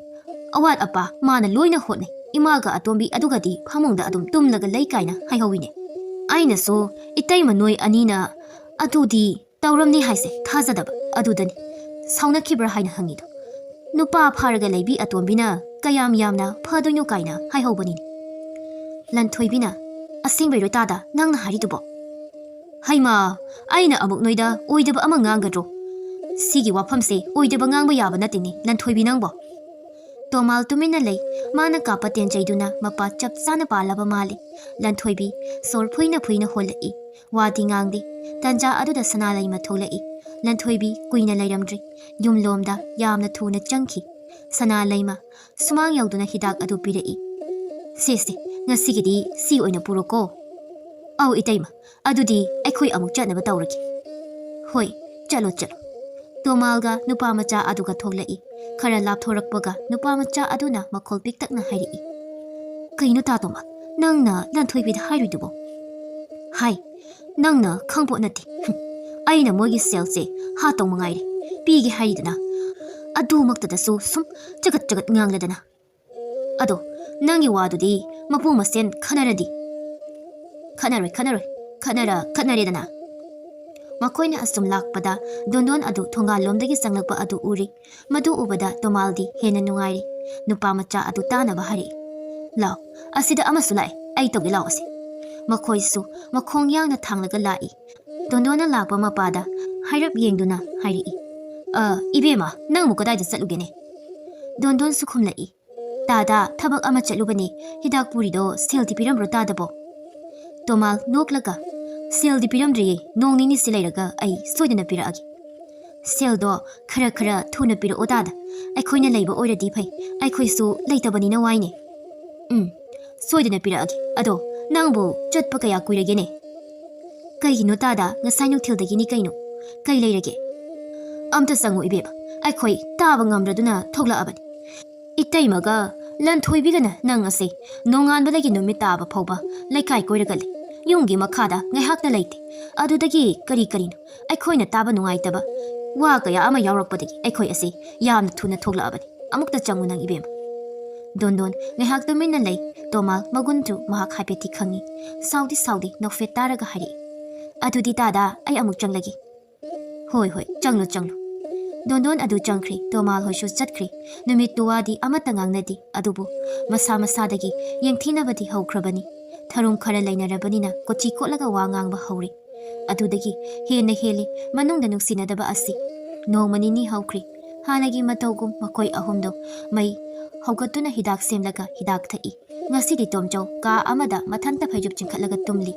ꯑꯋꯥꯠ ꯑꯄꯥ ꯃꯥꯅ ꯂꯣꯏꯅ ꯍꯣꯠꯅꯩ꯫ ꯏꯃꯥꯒ ꯑꯇꯣꯝꯕꯤ ꯑꯗꯨꯒꯗꯤ ꯐꯃꯨꯡꯗ ꯑꯗꯨꯝ ꯇꯨꯝꯂꯒ ꯂꯩ ꯀꯥꯏꯅ ꯍꯥꯏꯍꯧꯋꯤꯅꯦ꯫ ꯑꯩꯅꯁꯨ ꯏꯇꯩꯃ ꯅꯣꯏ ꯑꯅꯤꯅ ꯑꯗꯨꯗꯤ ꯇꯧꯔꯝꯅꯤ ꯍꯥꯏꯁꯦ ꯊꯥꯖꯗꯕ ꯑꯗꯨꯗꯅꯤ ꯁꯥꯎꯅꯈꯤꯕ꯭ꯔꯥ ꯍꯥꯏꯅ ꯍꯪꯉꯤꯗꯣ꯫ ꯅꯨꯄꯥ ꯐꯥꯔꯒ ꯂꯩꯕꯤ ꯑꯇꯣꯝꯕꯤꯅ ꯀꯌꯥꯝ ꯌꯥꯝꯅ ꯐꯗꯣꯏꯅꯣ ꯀꯥꯏꯅ ꯍꯥꯏꯍꯧꯕꯅꯤꯅꯦ꯫" ꯂꯟꯊꯣꯏꯕꯤꯅ, "ꯑꯁꯦꯡꯕꯩꯔꯣ ꯇꯥꯗ ꯅꯪꯅ ꯍꯥꯏꯔꯤꯗꯨꯕꯣ?" "ꯍꯩꯃꯥ, ꯑꯩꯅ ꯑꯃꯨꯛ ꯅꯣꯏꯗ ꯑꯣꯏꯗꯕ ꯑꯃ ꯉꯥꯡꯒꯗ꯭ꯔꯣ? ꯁꯤꯒꯤ ꯋꯥꯐꯝꯁꯦ ꯑꯣꯏꯗꯕ ꯉꯥꯡꯕ ꯌꯥꯕ ꯅꯠꯇꯦꯅꯦ, ꯂꯟꯊꯣꯏꯕꯤ ꯅꯪꯕꯣ꯫" ꯇꯣꯃꯥꯜ ꯇꯨꯃꯤꯟꯅ ꯂꯩ꯫ ꯃꯥꯅ ꯀꯥꯞꯄ ꯇꯦꯟꯖꯩꯗꯨꯅ ꯃꯄꯥ ꯆꯞ ꯆꯥꯅ ꯄꯥꯜꯂꯕ ꯃꯥꯜꯂꯤ꯫ ꯂꯟꯊꯣꯏꯕꯤ ꯁꯣꯔ ꯐꯨꯏꯅ ꯐꯨꯏꯅ ꯍꯣꯜꯂꯛꯏ꯫ ꯋꯥꯗꯤ ꯉꯥꯡꯗꯦ꯫ ꯇꯟꯖꯥ ꯑꯗꯨꯗ ꯁꯅꯥꯂꯩꯃ ꯊꯣꯛꯂꯛꯏ꯫ ꯂꯟꯊꯣꯏꯕꯤ ꯀꯨꯏꯅ ꯂꯩꯔꯝꯗ꯭ꯔꯤ꯫ ꯌꯨꯝꯂꯣꯝꯗ ꯌꯥꯝꯅ ꯊꯨꯅ ꯆꯪꯈꯤ꯫ ꯁꯅꯥꯂꯩꯃ ꯁꯨꯃꯥꯡ ꯌꯧꯗꯨꯅ ꯍꯤꯗꯥꯛ ꯑꯗꯨ ꯄꯤꯔꯛꯏ꯫ "ꯁꯦ, ꯁꯦ, ꯉꯁꯤꯒꯤꯗꯤ ꯁꯤ ꯑꯣꯏꯅ ꯄꯨꯔꯣꯀꯣ꯫" "ꯑꯧ, ꯏꯇꯩꯃ, ꯑꯗꯨꯗꯤ ꯑꯩꯈꯣꯏ ꯑꯃꯨꯛ ꯆꯠꯅꯕ ꯇꯧꯔꯒꯦ꯫" "ꯍꯣꯏ, ꯆꯠꯂꯣ, ꯆꯠꯂꯣ꯫" ꯇꯣꯃꯥꯜꯒ ꯅꯨꯄꯥ ꯃꯆꯥ ꯑꯗꯨꯒ ꯊꯣꯛꯂꯛꯏ꯫ ꯈꯔ ꯂꯥꯞꯊꯣꯔꯛꯄꯒ ꯅꯨꯄꯥ ꯃꯆꯥ ꯑꯗꯨꯅ ꯃꯈꯣꯜ ꯄꯤꯛꯇꯛꯅ ꯍꯥꯏꯔꯛꯏ, "ꯀꯩꯅꯣ ꯇꯥ ꯇꯣꯃꯥꯜ, ꯅꯪꯅ ꯂꯟꯊꯣꯏꯕꯤꯗ ꯍꯥꯏꯔꯨꯏꯗꯨꯕꯣ?" "ꯍꯥꯏ, ꯅꯪꯅ ꯈꯪꯄꯣꯠ ꯅꯠꯇꯦ꯫ ꯍꯨꯝ, ꯑꯩꯅ ꯃꯣꯏꯒꯤ ꯁꯦꯜꯁꯦ ꯍꯥꯠꯇꯧ ꯃꯉꯥꯏꯔꯦ, ꯄꯤꯒꯦ ꯍꯥꯏꯔꯤꯗꯅ꯫ ꯑꯗꯨꯃꯛꯇꯗꯁꯨ ꯁꯨꯝ ꯆꯒꯠ ꯆꯒꯠ ꯉꯥꯡꯂꯗꯅ꯫ ꯑꯗꯣ, ꯅꯪꯒꯤ ꯋꯥꯗꯨꯗꯤ ꯃꯄꯨ ꯃꯁꯦꯟ ꯈꯟꯅꯔꯗꯤ?" "ꯈꯠꯅꯔꯣꯏ, ꯈꯠꯅꯔꯣꯏ꯫ ꯈꯠꯅꯔ ꯈꯠꯅꯔꯦꯗꯅ꯫" ꯃꯈꯣꯏꯅ ꯑꯁꯨꯝ ꯂꯥꯛꯄꯗ ꯗꯣꯟꯗꯣꯟ ꯑꯗꯨ ꯊꯣꯡꯒꯥꯜꯂꯣꯝꯗꯒꯤ ꯆꯪꯂꯛꯄ ꯑꯗꯨ ꯎꯔꯤ꯫ ꯃꯗꯨ ꯎꯕꯗ ꯇꯣꯃꯥꯜꯗꯤ ꯍꯦꯟꯅ ꯅꯨꯡꯉꯥꯏꯔꯤ꯫ ꯅꯨꯄꯥ ꯃꯆꯥ ꯑꯗꯨ ꯇꯥꯅꯕ ꯍꯥꯏꯔꯛꯏ, "ꯂꯥꯎ, ꯑꯁꯤꯗ ꯑꯃꯁꯨ ꯂꯥꯛꯑꯦ, ꯑꯩ ꯇꯧꯒꯦ ꯂꯥꯎ ꯑꯁꯦ꯫" ꯃꯈꯣꯏꯁꯨ ꯃꯈꯣꯡ ꯌꯥꯡꯅ ꯊꯥꯡꯂꯒ ꯂꯥꯛꯏ꯫ ꯗꯣꯟꯗꯣꯟꯅ ꯂꯥꯛꯄ ꯃꯄꯥꯗ ꯍꯥꯏꯔꯞ ꯌꯦꯡꯗꯨꯅ ꯍꯥꯏꯔꯛꯏ, "ꯑ, ꯏꯕꯦꯝꯃ, ꯅꯪꯕꯨ ꯀꯗꯥꯏꯗ ꯆꯠꯂꯨꯒꯦꯅꯦ?" ꯗꯣꯟꯗꯣꯟꯁꯨ ꯈꯨꯝꯂꯛꯏ, "ꯇꯥꯗ, ꯊꯕꯛ ꯑꯃ ꯆꯠꯂꯨꯕꯅꯦ, ꯍꯤꯗꯥꯛ ꯄꯨꯔꯤꯗꯣ ꯁꯦꯜꯗꯤ ꯄꯤꯔꯝꯕ꯭ꯔꯣ ꯇꯥꯗꯕꯣ?" ꯇꯣꯃꯥꯜ ꯅꯣꯛꯂꯒ, "ꯁꯦꯜꯗꯤ ꯄꯤꯔꯝꯗ꯭ꯔꯤꯌꯦ, ꯅꯣꯡ ꯅꯤꯅꯤꯁꯤ ꯂꯩꯔꯒ ꯑꯩ ꯁꯣꯏꯗꯅ ꯄꯤꯔꯛꯑꯒꯦ꯫" "ꯁꯦꯜꯗꯣ ꯈꯔ ꯈꯔ ꯊꯨꯅ ꯄꯤꯔꯛꯑꯣ ꯇꯥꯗ, ꯑꯩꯈꯣꯏꯅ ꯂꯩꯕ ꯑꯣꯏꯔꯗꯤ ꯐꯩ, ꯑꯩꯈꯣꯏꯁꯨ ꯂꯩꯇꯕꯅꯤꯅ ꯋꯥꯏꯅꯦ꯫" "ꯎꯝ, ꯁꯣꯏꯗꯅ ꯄꯤꯔꯛꯑꯒꯦ, ꯑꯗꯣ ꯅꯪꯕꯨ ꯆꯠꯄ ꯀꯌꯥ ꯀꯨꯏꯔꯒꯦꯅꯦ? ꯀꯩꯒꯤꯅꯣ ꯇꯥꯗ, ꯉꯁꯥꯏ ꯅꯨꯡꯊꯤꯜꯗꯒꯤꯅꯤ ꯀꯩꯅꯣ꯫ ꯀꯩ ꯂꯩꯔꯒꯦ? ꯑꯝꯇ ꯆꯪꯉꯨ ꯏꯕꯦꯝꯃ, ꯑꯩꯈꯣꯏ ꯇꯥꯕ ꯉꯝꯗ꯭ꯔꯗꯨꯅ ꯊꯣꯛꯂꯛꯑꯕꯅꯤ꯫ ꯏꯇꯩꯃꯒ ꯂꯟꯊꯣꯏꯕꯤꯒꯅ ꯅꯪ ꯑꯁꯦ ꯅꯣꯡꯉꯥꯟꯕꯗꯒꯤ ꯅꯨꯃꯤꯠ ꯇꯥꯕ ꯐꯥꯎꯕ ꯂꯩꯀꯥꯏ ꯀꯣꯏꯔꯒ ꯂꯩ꯫ ꯌꯨꯝꯒꯤ ꯃꯈꯥꯗ ꯉꯥꯏꯍꯥꯛꯇ ꯂꯩꯇꯦ꯫ ꯑꯗꯨꯗꯒꯤ ꯀꯔꯤ ꯀꯔꯤꯅꯣ ꯑꯩꯈꯣꯏꯅ ꯇꯥꯕ ꯅꯨꯡꯉꯥꯏꯇꯕ ꯋꯥ ꯀꯌꯥ ꯑꯃ ꯌꯥꯎꯔꯛꯄꯗꯒꯤ ꯑꯩꯈꯣꯏ ꯑꯁꯦ ꯌꯥꯝꯅ ꯊꯨꯅ ꯊꯣꯛꯂꯛꯑꯕꯅꯤ꯫ ꯑꯃꯨꯛꯇ ꯆꯪꯉꯨ ꯅꯪ ꯏꯕꯦꯝꯃ꯫ ꯗꯣꯟꯗꯣꯟ ꯉꯥꯏꯍꯥꯛ ꯇꯨꯃꯤꯟꯅ ꯂꯩ꯫ ꯇꯣꯃꯥꯜ ꯃꯒꯨꯟꯁꯨ ꯃꯍꯥꯛ ꯍꯥꯏꯐꯦꯠꯇꯤ ꯈꯪꯉꯤ꯫ ꯁꯥꯎꯗꯤ ꯁꯥꯎꯗꯦ, ꯅꯣꯛꯐꯦꯠ ꯇꯥꯔꯒ ꯍꯥꯏꯔꯛꯏ, "ꯑꯗꯨꯗꯤ ꯇꯥꯗ, ꯑꯩ ꯑꯃꯨꯛ ꯆꯪꯂꯒꯦ"꯫ "ꯍꯣꯏ, ꯍꯣꯏ, ꯆꯪꯂꯣ, ꯆꯪꯂꯣ"꯫ ꯗꯣꯟꯗꯣꯟ ꯑꯗꯨ ꯆꯪꯈ꯭ꯔꯦ, ꯇꯣꯃꯥꯜ ꯍꯣꯏꯁꯨ ꯆꯠꯈ꯭ꯔꯦ꯫ ꯅꯨꯃꯤꯠꯇꯨ ꯋꯥꯗꯤ ꯑꯃꯠꯇ ꯉꯥꯡꯅꯗꯦ, ꯑꯗꯨꯕꯨ ꯃꯁꯥ ꯃꯁꯥꯗꯒꯤ ꯌꯦꯡꯊꯤꯅꯕꯗꯤ ꯍꯧꯈ꯭ꯔꯕꯅꯤ꯫ ꯊꯔꯨꯝ ꯈꯔ ꯂꯩꯅꯔꯕꯅꯤꯅ ꯀꯣꯆꯤ ꯀꯣꯠꯂꯒ ꯋꯥ ꯉꯥꯡꯕ ꯍꯧꯔꯦ꯫ ꯑꯗꯨꯗꯒꯤ ꯍꯦꯟꯅ ꯍꯦꯜꯂꯤ ꯃꯅꯨꯡꯗ ꯅꯨꯡꯁꯤꯅꯗꯕ ꯑꯁꯤ꯫ ꯅꯣꯡꯃ ꯅꯤꯅꯤ ꯍꯧꯈ꯭ꯔꯦ꯫ ꯍꯥꯟꯅꯒꯤ ꯃꯇꯧꯒꯨꯝ ꯃꯈꯣꯏ ꯑꯍꯨꯝꯗꯣ ꯃꯩ ꯍꯧꯒꯠꯇꯨꯅ ꯍꯤꯗꯥꯛ ꯁꯦꯝꯂꯒ ꯍꯤꯗꯥꯛ ꯊꯛꯏ꯫ ꯉꯁꯤꯗꯤ ꯇꯣꯝꯆꯧ ꯀꯥ ꯑꯃꯗ ꯃꯊꯟꯇ ꯐꯩꯖꯨꯞ ꯆꯤꯡꯈꯠꯂꯒ ꯇꯨꯝꯂꯤ꯫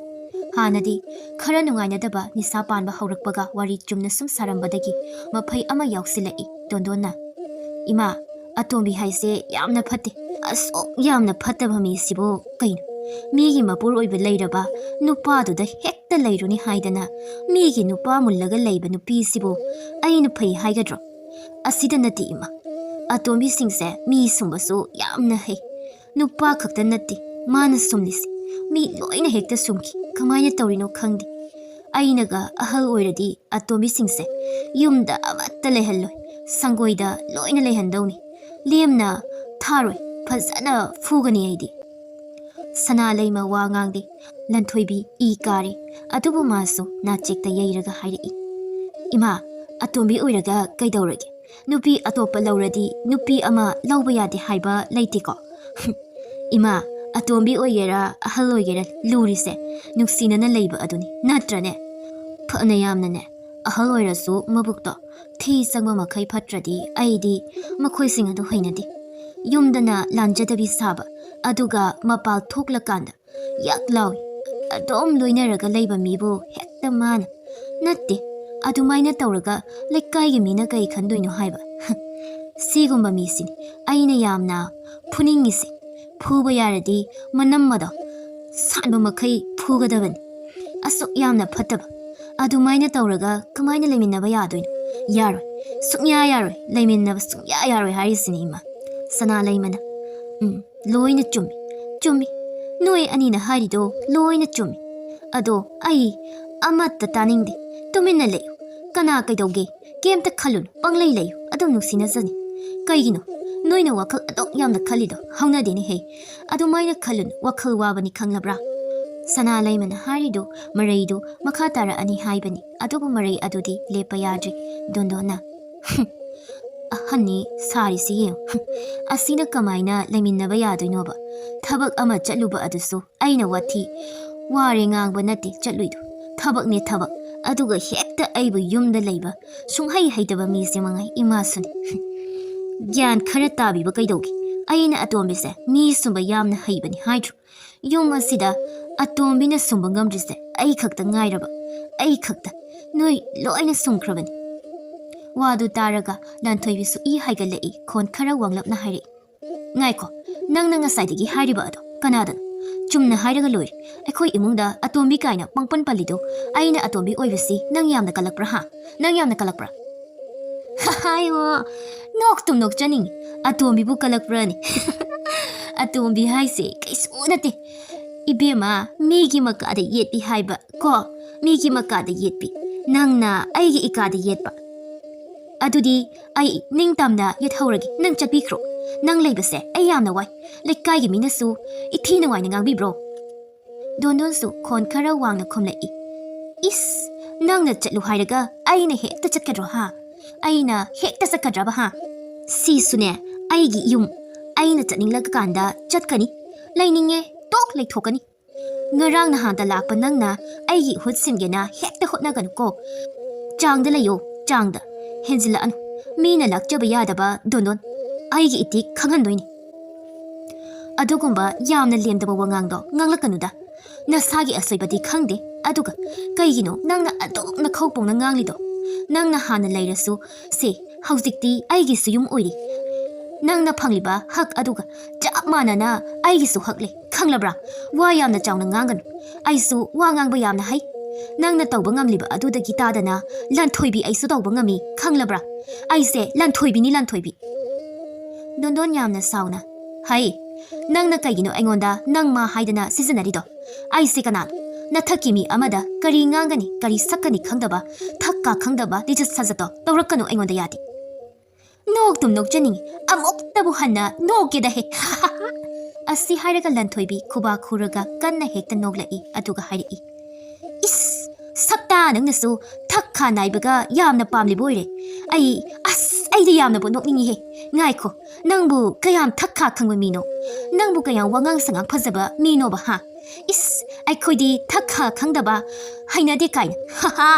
ꯍꯥꯟꯅꯗꯤ ꯈꯔ ꯅꯨꯡꯉꯥꯏꯅꯗꯕ ꯅꯤꯁꯥ ꯄꯥꯟꯕ ꯍꯧꯔꯛꯄꯒ ꯋꯥꯔꯤ ꯆꯨꯝꯅ ꯁꯨꯝ ꯁꯥꯔꯝꯕꯗꯒꯤ ꯃꯐꯩ ꯑꯃ ꯌꯥꯎꯁꯤꯜꯂꯛꯏ ꯗꯣꯟꯗꯣꯟꯅ꯫ "ꯏꯃꯥ, ꯑꯇꯣꯝꯕꯤ ꯍꯥꯏꯁꯦ ꯌꯥꯝꯅ ꯐꯠꯇꯦ꯫ ꯑꯁꯨꯛ ꯌꯥꯝꯅ ꯐꯠꯇꯕ ꯃꯤꯁꯤꯕꯨ ꯀꯩꯅꯣ? ꯃꯤꯒꯤ ꯃꯄꯨꯔꯣꯏꯕ ꯂꯩꯔꯕ ꯅꯨꯄꯥꯗꯨꯗ ꯍꯦꯛꯇ ꯂꯩꯔꯨꯅꯤ ꯍꯥꯏꯗꯅ ꯃꯤꯒꯤ ꯅꯨꯄꯥ ꯃꯨꯜꯂꯒ ꯂꯩꯕ ꯅꯨꯄꯤꯁꯤꯕꯨ ꯑꯩꯅ ꯐꯩ ꯍꯥꯏꯒꯗ꯭ꯔꯣ? ꯑꯁꯤꯗ ꯅꯠꯇꯦ ꯏꯃꯥ, ꯑꯇꯣꯝꯕꯤꯁꯤꯡꯁꯦ ꯃꯤ ꯁꯨꯝꯕꯁꯨ ꯌꯥꯝꯅ ꯍꯩ꯫ ꯅꯨꯄꯥ ꯈꯛꯇ ꯅꯠꯇꯦ ꯃꯥꯅ ꯁꯨꯝꯂꯤꯁꯦ, ꯃꯤ ꯂꯣꯏꯅ ꯍꯦꯛꯇ ꯁꯨꯝꯈꯤ꯫ ꯀꯃꯥꯏꯅ ꯇꯧꯔꯤꯅꯣ ꯈꯪꯗꯦ꯫ ꯑꯩꯅꯒ ꯑꯍꯜ ꯑꯣꯏꯔꯗꯤ ꯑꯇꯣꯝꯕꯤꯁꯤꯡꯁꯦ ꯌꯨꯝꯗ ꯑꯃꯠꯇ ꯂꯩꯍꯜꯂꯣꯏ, ꯁꯪꯒꯣꯏꯗ ꯂꯣꯏꯅ ꯂꯩꯍꯟꯗꯧꯅꯤ꯫ ꯂꯦꯝꯅ ꯊꯥꯔꯣꯏ, ꯐꯖꯅ ꯐꯨꯒꯅꯤ ꯑꯩꯗꯤ"꯫ ꯁꯅꯥ ꯂꯩꯃ ꯋꯥ ꯉꯥꯡꯗꯦ꯫ ꯂꯟꯊꯣꯏꯕꯤ ꯏ ꯀꯥꯔꯦ, ꯑꯗꯨꯕꯨ ꯃꯥꯁꯨ ꯅꯥꯆꯦꯛꯇ ꯌꯩꯔꯒ ꯍꯥꯏꯔꯛꯏ, "ꯏꯃꯥ, ꯑꯇꯣꯝꯕꯤ ꯑꯣꯏꯔꯒ ꯀꯩꯗꯧꯔꯒꯦ? ꯅꯨꯄꯤ ꯑꯇꯣꯞꯄ ꯂꯧꯔꯗꯤ ꯅꯨꯄꯤ ꯑꯃ ꯂꯧꯕ ꯌꯥꯗꯦ ꯍꯥꯏꯕ ꯂꯩꯇꯦꯀꯣ?" "ꯏꯃꯥ, ꯑꯇꯣꯝꯕꯤ ꯑꯣꯏꯒꯦꯔꯥ ꯑꯍꯜ ꯑꯣꯏꯒꯦꯔꯥ, ꯂꯨꯔꯤꯁꯦ ꯅꯨꯡꯁꯤꯅꯅ ꯂꯩꯕ ꯑꯗꯨꯅꯤ, ꯅꯠꯇ꯭ꯔꯅꯦ? ꯐꯅ ꯌꯥꯝꯅꯅꯦ, ꯑꯍꯜ ꯑꯣꯏꯔꯁꯨ ꯃꯕꯨꯛꯇꯣ ꯊꯤ ꯆꯪꯕ ꯃꯈꯩ ꯐꯠꯇ꯭ꯔꯗꯤ ꯑꯩꯗꯤ ꯃꯈꯣꯏꯁꯤꯡ ꯑꯗꯨ ꯍꯩꯅꯗꯦ꯫ ꯌꯨꯝꯗꯅ ꯂꯥꯟꯖꯗꯕꯤ ꯁꯥꯕ, ꯑꯗꯨꯒ ꯃꯄꯥꯜ ꯊꯣꯛꯂꯀꯥꯟꯗ ꯌꯥꯛ ꯂꯥꯎꯏ꯫ ꯑꯗꯨꯝ ꯂꯣꯏꯅꯔꯒ ꯂꯩꯕ ꯃꯤꯕꯨ ꯍꯦꯛꯇ ꯃꯥꯅ, ꯅꯠꯇꯦ, ꯑꯗꯨꯃꯥꯏꯅ ꯇꯧꯔꯒ ꯂꯩꯀꯥꯏꯒꯤ ꯃꯤꯅ ꯀꯩ ꯈꯟꯗꯣꯏꯅꯣ ꯍꯥꯏꯕ꯫ ꯁꯤꯒꯨꯝꯕ ꯃꯤꯁꯤꯅꯤ ꯑꯩꯅ ꯌꯥꯝꯅ ꯐꯨꯅꯤꯡꯉꯤꯁꯦ꯫ ꯐꯨꯕ ꯌꯥꯔꯗꯤ ꯃꯅꯝ ꯑꯗꯣ ꯁꯥꯟꯕ ꯃꯈꯩ ꯐꯨꯒꯗꯕꯅꯤ꯫ ꯑꯁꯨꯛ ꯌꯥꯝꯅ ꯐꯠꯇꯕ ꯑꯗꯨꯃꯥꯏꯅ ꯇꯧꯔꯒ ꯀꯃꯥꯏꯅ ꯂꯩꯃꯤꯟꯅꯕ ꯌꯥꯗꯣꯏꯅꯣ? ꯌꯥꯔꯣꯏ, ꯁꯨꯡꯌꯥ ꯌꯥꯔꯣꯏ, ꯂꯩꯃꯤꯟꯅꯕ ꯁꯨꯡꯌꯥ ꯌꯥꯔꯣꯏ ꯍꯥꯏꯔꯤꯁꯤꯅꯤ ꯏꯃꯥ꯫ ꯁꯅꯥ ꯂꯩꯃꯅ, "ꯎꯝ, ꯂꯣꯏꯅ ꯆꯨꯝꯃꯤ, ꯆꯨꯝꯃꯤ꯫ ꯅꯣꯏ ꯑꯅꯤꯅ ꯍꯥꯏꯔꯤꯗꯣ ꯂꯣꯏꯅ ꯆꯨꯝꯃꯤ꯫ ꯑꯗꯣ ꯑꯩ ꯑꯃꯠꯇ ꯇꯥꯅꯤꯡꯗꯦ꯫ ꯇꯨꯃꯤꯟꯅ ꯂꯩꯌꯨ꯫ ꯀꯅꯥ ꯀꯩꯗꯧꯒꯦ? ꯀꯩꯝꯇ ꯈꯜꯂꯨꯅꯨ, ꯄꯪꯂꯩ ꯂꯩꯌꯨ, ꯑꯗꯨꯝ ꯅꯨꯡꯁꯤꯅꯖꯅꯤ꯫ ꯀꯩꯒꯤꯅꯣ ꯅꯣꯏꯅ ꯋꯥꯈꯜ ꯑꯗꯨꯛ ꯌꯥꯝꯅ ꯈꯜꯂꯤꯗꯣ? ꯍꯧꯅꯗꯦꯅꯦꯍꯦ꯫ ꯑꯗꯨꯃꯥꯏꯅ ꯈꯜꯂꯨꯅꯨ, ꯋꯥꯈꯜ ꯋꯥꯕꯅꯤ, ꯈꯪꯂꯕ꯭ꯔꯥ?" ꯁꯅꯥ ꯂꯩꯃꯅ ꯍꯥꯏꯔꯤꯗꯨ ꯃꯔꯩꯗꯨ ꯃꯈꯥ ꯇꯥꯔꯛꯑꯅꯤ ꯍꯥꯏꯕꯅꯤ, ꯑꯗꯨꯕꯨ ꯃꯔꯩ ꯑꯗꯨꯗꯤ ꯂꯦꯞꯄ ꯌꯥꯗ꯭ꯔꯤ꯫ ꯗꯣꯟꯗꯣꯟꯅ, "ꯑꯍꯟꯅꯤ ꯁꯥꯔꯤꯁꯤ ꯌꯦꯡꯉꯨ꯫ ꯑꯁꯤꯅ ꯀꯃꯥꯏꯅ ꯂꯩꯃꯤꯟꯅꯕ ꯌꯥꯗꯣꯏꯅꯣꯕ? ꯊꯕꯛ ꯑꯃ ꯆꯠꯂꯨꯕ ꯑꯗꯨꯁꯨ ꯑꯩꯅ ꯋꯥꯊꯤ ꯋꯥꯔꯦ ꯉꯥꯡꯕ ꯅꯠꯇꯦ ꯆꯠꯂꯨꯏꯗꯣ꯫ ꯊꯕꯛꯅꯦ ꯊꯕꯛ꯫ ꯑꯗꯨꯒ ꯍꯦꯛꯇ ꯑꯩꯕꯨ ꯌꯨꯝꯗ ꯂꯩꯕ ꯁꯨꯡꯍꯩ ꯍꯩꯇꯕ ꯃꯤꯁꯦ ꯃꯉꯥꯏ ꯏꯃꯥꯁꯨꯅꯤ꯫ ꯒ꯭ꯌꯥꯟ ꯈꯔ ꯇꯥꯕꯤꯕ ꯀꯩꯗꯧꯒꯦ? ꯑꯩꯅ ꯑꯇꯣꯝꯕꯤꯁꯦ ꯃꯤ ꯁꯨꯝꯕ ꯌꯥꯝꯅ ꯍꯩꯕꯅꯤ ꯍꯥꯏꯗ꯭ꯔꯣ? ꯌꯨꯝ ꯑꯁꯤꯗ ꯑꯇꯣꯝꯕꯤꯅ ꯁꯨꯝꯕ ꯉꯝꯗ꯭ꯔꯤꯁꯦ ꯑꯩ ꯈꯛꯇ ꯉꯥꯏꯔꯕ, ꯑꯩ ꯈꯛꯇ꯫ ꯅꯣꯏ ꯂꯣꯏꯅ ꯁꯨꯝꯈ꯭ꯔꯕꯅꯤ꯫" ꯋꯥꯗꯨ ꯇꯥꯔꯒ ꯂꯥꯟꯊꯣꯏꯕꯤꯁꯨ ꯏ ꯍꯥꯏꯒꯠꯂꯛꯏ, ꯈꯣꯟ ꯈꯔ ꯋꯥꯡꯂꯞꯅ ꯍꯥꯏꯔꯛꯏ, "ꯉꯥꯏꯈꯣ, ꯅꯪꯅ ꯉꯁꯥꯏꯗꯒꯤ ꯍꯥꯏꯔꯤꯕ ꯑꯗꯣ ꯀꯅꯥꯗꯅꯣ? ꯆꯨꯝꯅ ꯍꯥꯏꯔꯒ ꯂꯣꯏꯔꯦ꯫ ꯑꯩꯈꯣꯏ ꯏꯃꯨꯡꯗ ꯑꯇꯣꯝꯕꯤ ꯀꯥꯏꯅ ꯄꯪꯄꯟ ꯄꯜꯂꯤꯗꯣ ꯑꯩꯅ ꯑꯇꯣꯝꯕꯤ ꯑꯣꯏꯕꯁꯤ ꯅꯪ ꯌꯥꯝꯅ ꯀꯜꯂꯛꯄ꯭ꯔꯥ ꯍꯥ? ꯅꯪ ꯌꯥꯝꯅ ꯀꯜꯂꯛꯄ꯭ꯔꯥ?" ꯍꯥꯏꯌꯣ, ꯅꯣꯛꯇꯨꯝ ꯅꯣꯛꯆꯅꯤꯡꯉꯤ꯫ ꯑꯇꯣꯝꯕꯤꯕꯨ ꯀꯜꯂꯛꯄ꯭ꯔꯅꯦ? ꯑꯇꯣꯝꯕꯤ ꯍꯥꯏꯁꯦ ꯀꯩꯁꯨ ꯅꯠꯇꯦ ꯏꯕꯦꯝꯃ, ꯃꯤꯒꯤ ꯃꯀꯥꯗ ꯌꯦꯠꯄꯤ ꯍꯥꯏꯕ ꯀꯣ, ꯃꯤꯒꯤ ꯃꯀꯥꯗ ꯌꯦꯠꯄꯤ꯫ ꯅꯪꯅ ꯑꯩꯒꯤ ꯏꯀꯥꯗ ꯌꯦꯠꯄ꯫ ꯑꯗꯨꯗꯤ ꯑꯩ ꯅꯤꯡꯇꯝꯅ ꯌꯦꯠꯍꯧꯔꯒꯦ, ꯅꯪ ꯆꯠꯄꯤꯈ꯭ꯔꯣ꯫ ꯅꯪ ꯂꯩꯕꯁꯦ ꯑꯩ ꯌꯥꯝꯅ ꯋꯥꯏ꯫ ꯂꯩꯀꯥꯏꯒꯤ ꯃꯤꯅꯁꯨ ꯏꯊꯤ ꯅꯨꯡꯉꯥꯏꯅ ꯉꯥꯡꯕꯤꯕ꯭ꯔꯣ? ꯗꯣꯟꯗꯣꯟꯁꯨ ꯈꯣꯟ ꯈꯔ ꯋꯥꯡꯅ ꯈꯨꯝꯂꯛꯏ, "ꯏꯁ, ꯅꯪꯅ ꯆꯠꯂꯨ ꯍꯥꯏꯔꯒ ꯑꯩꯅ ꯍꯦꯛꯇ ꯆꯠꯀꯗ꯭ꯔꯣ ꯍꯥ? ꯑꯩꯅ ꯍꯦꯛꯇ ꯆꯠꯀꯗ꯭ꯔꯕ ꯍꯥ? ꯁꯤꯁꯨꯅꯦ ꯑꯩꯒꯤ ꯌꯨꯝ, ꯑꯩꯅ ꯆꯠꯅꯤꯡꯂꯀꯥꯟꯗ ꯆꯠꯀꯅꯤ, ꯂꯩꯅꯤꯡꯉꯦ ꯇꯣꯛ ꯂꯩꯊꯣꯛꯀꯅꯤ꯫ ꯉꯔꯥꯡ ꯅꯍꯥꯟꯗ ꯂꯥꯛꯄ ꯅꯪꯅ ꯑꯩꯒꯤ ꯏꯍꯨꯠ ꯁꯤꯟꯒꯦꯅ ꯍꯦꯛꯇ ꯍꯣꯠꯅꯒꯅꯨꯀꯣ꯫ ꯆꯥꯡꯗ ꯂꯩꯌꯣ, ꯆꯥꯡꯗ꯫ ꯍꯦꯟꯖꯤꯜꯂꯛꯑꯅꯨ꯫ ꯃꯤꯅ ꯂꯥꯛꯆꯕ ꯌꯥꯗꯕ ꯗꯣꯟꯗꯣꯟ ꯑꯩꯒꯤ ꯏꯇꯤꯛ ꯈꯪꯍꯟꯗꯣꯏꯅꯤ꯫ ꯑꯗꯨꯒꯨꯝꯕ ꯌꯥꯝꯅ ꯂꯦꯝꯗꯕ ꯋꯥꯉꯥꯡꯗꯣ ꯉꯥꯡꯂꯛꯀꯅꯨꯗ꯫ ꯅꯁꯥꯒꯤ ꯑꯁꯣꯏꯕꯗꯤ ꯈꯪꯗꯦ, ꯑꯗꯨꯒ ꯀꯩꯒꯤꯅꯣ ꯅꯪꯅ ꯑꯗꯨꯝ ꯅꯈꯧ ꯄꯣꯡꯅ ꯉꯥꯡꯂꯤꯗꯣ? ꯅꯪꯅ ꯍꯥꯟꯅ ꯂꯩꯔꯁꯨ, ꯁꯦ, ꯍꯧꯖꯤꯛꯇꯤ ꯑꯩꯒꯤꯁꯨ ꯌꯨꯝ ꯑꯣꯏꯔꯤ꯫ ꯅꯪꯅ ꯐꯪꯂꯤꯕ ꯍꯛ ꯑꯗꯨꯒ ꯆꯞ ꯃꯥꯟꯅꯅ ꯑꯩꯒꯤꯁꯨ ꯍꯛ ꯂꯩ, ꯈꯪꯂꯕ꯭ꯔꯥ? ꯋꯥ ꯌꯥꯝꯅ ꯆꯥꯎꯅ ꯉꯥꯡꯒꯅꯨ꯫ ꯑꯩꯁꯨ ꯋꯥ ꯉꯥꯡꯕ ꯌꯥꯝꯅ ꯍꯩ꯫ ꯅꯪꯅ ꯇꯧꯕ ꯉꯝꯂꯤꯕ ꯑꯗꯨꯗꯒꯤ ꯇꯥꯗꯅ ꯂꯟꯊꯣꯏꯕꯤ ꯑꯩꯁꯨ ꯇꯧꯕ ꯉꯝꯃꯤ, ꯈꯪꯂꯕ꯭ꯔꯥ? ꯑꯩꯁꯦ ꯂꯟꯊꯣꯏꯕꯤꯅꯤ, ꯂꯟꯊꯣꯏꯕꯤ꯫ ꯗꯣꯟꯗꯣꯟ ꯌꯥꯝꯅ ꯁꯥꯎꯅ, "ꯍꯩ, ꯅꯪꯅ ꯀꯩꯒꯤꯅꯣ ꯑꯩꯉꯣꯟꯗ ꯅꯪ ꯃꯥ ꯍꯥꯏꯗꯅ ꯁꯤꯖꯤꯟꯅꯔꯤꯗꯣ? ꯑꯩꯁꯦ ꯀꯅꯥꯅꯣ? ꯅꯊꯛꯀꯤ ꯃꯤ ꯑꯃꯗ ꯀꯔꯤ ꯉꯥꯡꯒꯅꯤ, ꯀꯔꯤ ꯁꯛꯀꯅꯤ ꯈꯪꯗꯕ, ꯊꯛ ꯀꯥ ꯈꯪꯗꯕ ꯂꯤꯆꯠ ꯁꯥꯖꯠꯇꯣ ꯇꯧꯔꯛꯀꯅꯨ ꯑꯩꯉꯣꯟꯗ, ꯌꯥꯗꯦ꯫ ꯅꯣꯛꯇꯨꯝ ꯅꯣꯛꯆꯅꯤꯡꯉꯤ, ꯑꯃꯨꯛꯇꯕꯨ ꯍꯟꯅ ꯅꯣꯛꯀꯦꯗ ꯍꯦ!" ꯑꯁꯤ ꯍꯥꯏꯔꯒ ꯂꯟꯊꯣꯏꯕꯤ ꯈꯨꯕꯥꯛ ꯈꯨꯔꯒ ꯀꯟꯅ ꯍꯦꯛꯇ ꯅꯣꯛꯂꯛꯏ, ꯑꯗꯨꯒ ꯍꯥꯏꯔꯛꯏ, "ꯏꯁ, ꯁꯛꯇꯥ ꯅꯪꯅꯁꯨ ꯊꯛ ꯈꯥ ꯅꯥꯏꯕꯒ ꯌꯥꯝꯅ ꯄꯥꯝꯂꯤꯕ ꯑꯣꯏꯔꯦ꯫ ꯑꯩ, ꯑꯁ, ꯑꯩꯗꯤ ꯌꯥꯝꯅꯕꯨ ꯅꯣꯛꯅꯤꯡꯉꯤꯍꯦ꯫ ꯉꯥꯏꯈꯣ, ꯅꯪꯕꯨ ꯀꯌꯥꯝ ꯊꯛ ꯈꯥ ꯈꯪꯕ ꯃꯤꯅꯣ? ꯅꯪꯕꯨ ꯀꯌꯥꯝ ꯋꯥꯉꯥꯡ ꯁꯉꯥꯡ ꯐꯖꯕ ꯃꯤꯅꯣꯕ, ꯍꯥ? ꯏꯁ, ꯑꯩꯈꯣꯏꯗꯤ ꯊꯛ ꯈꯥ ꯈꯪꯗꯕ ꯍꯩꯅꯗꯦ ꯀꯥꯏꯅ꯫ ꯍꯥ ꯍꯥ!"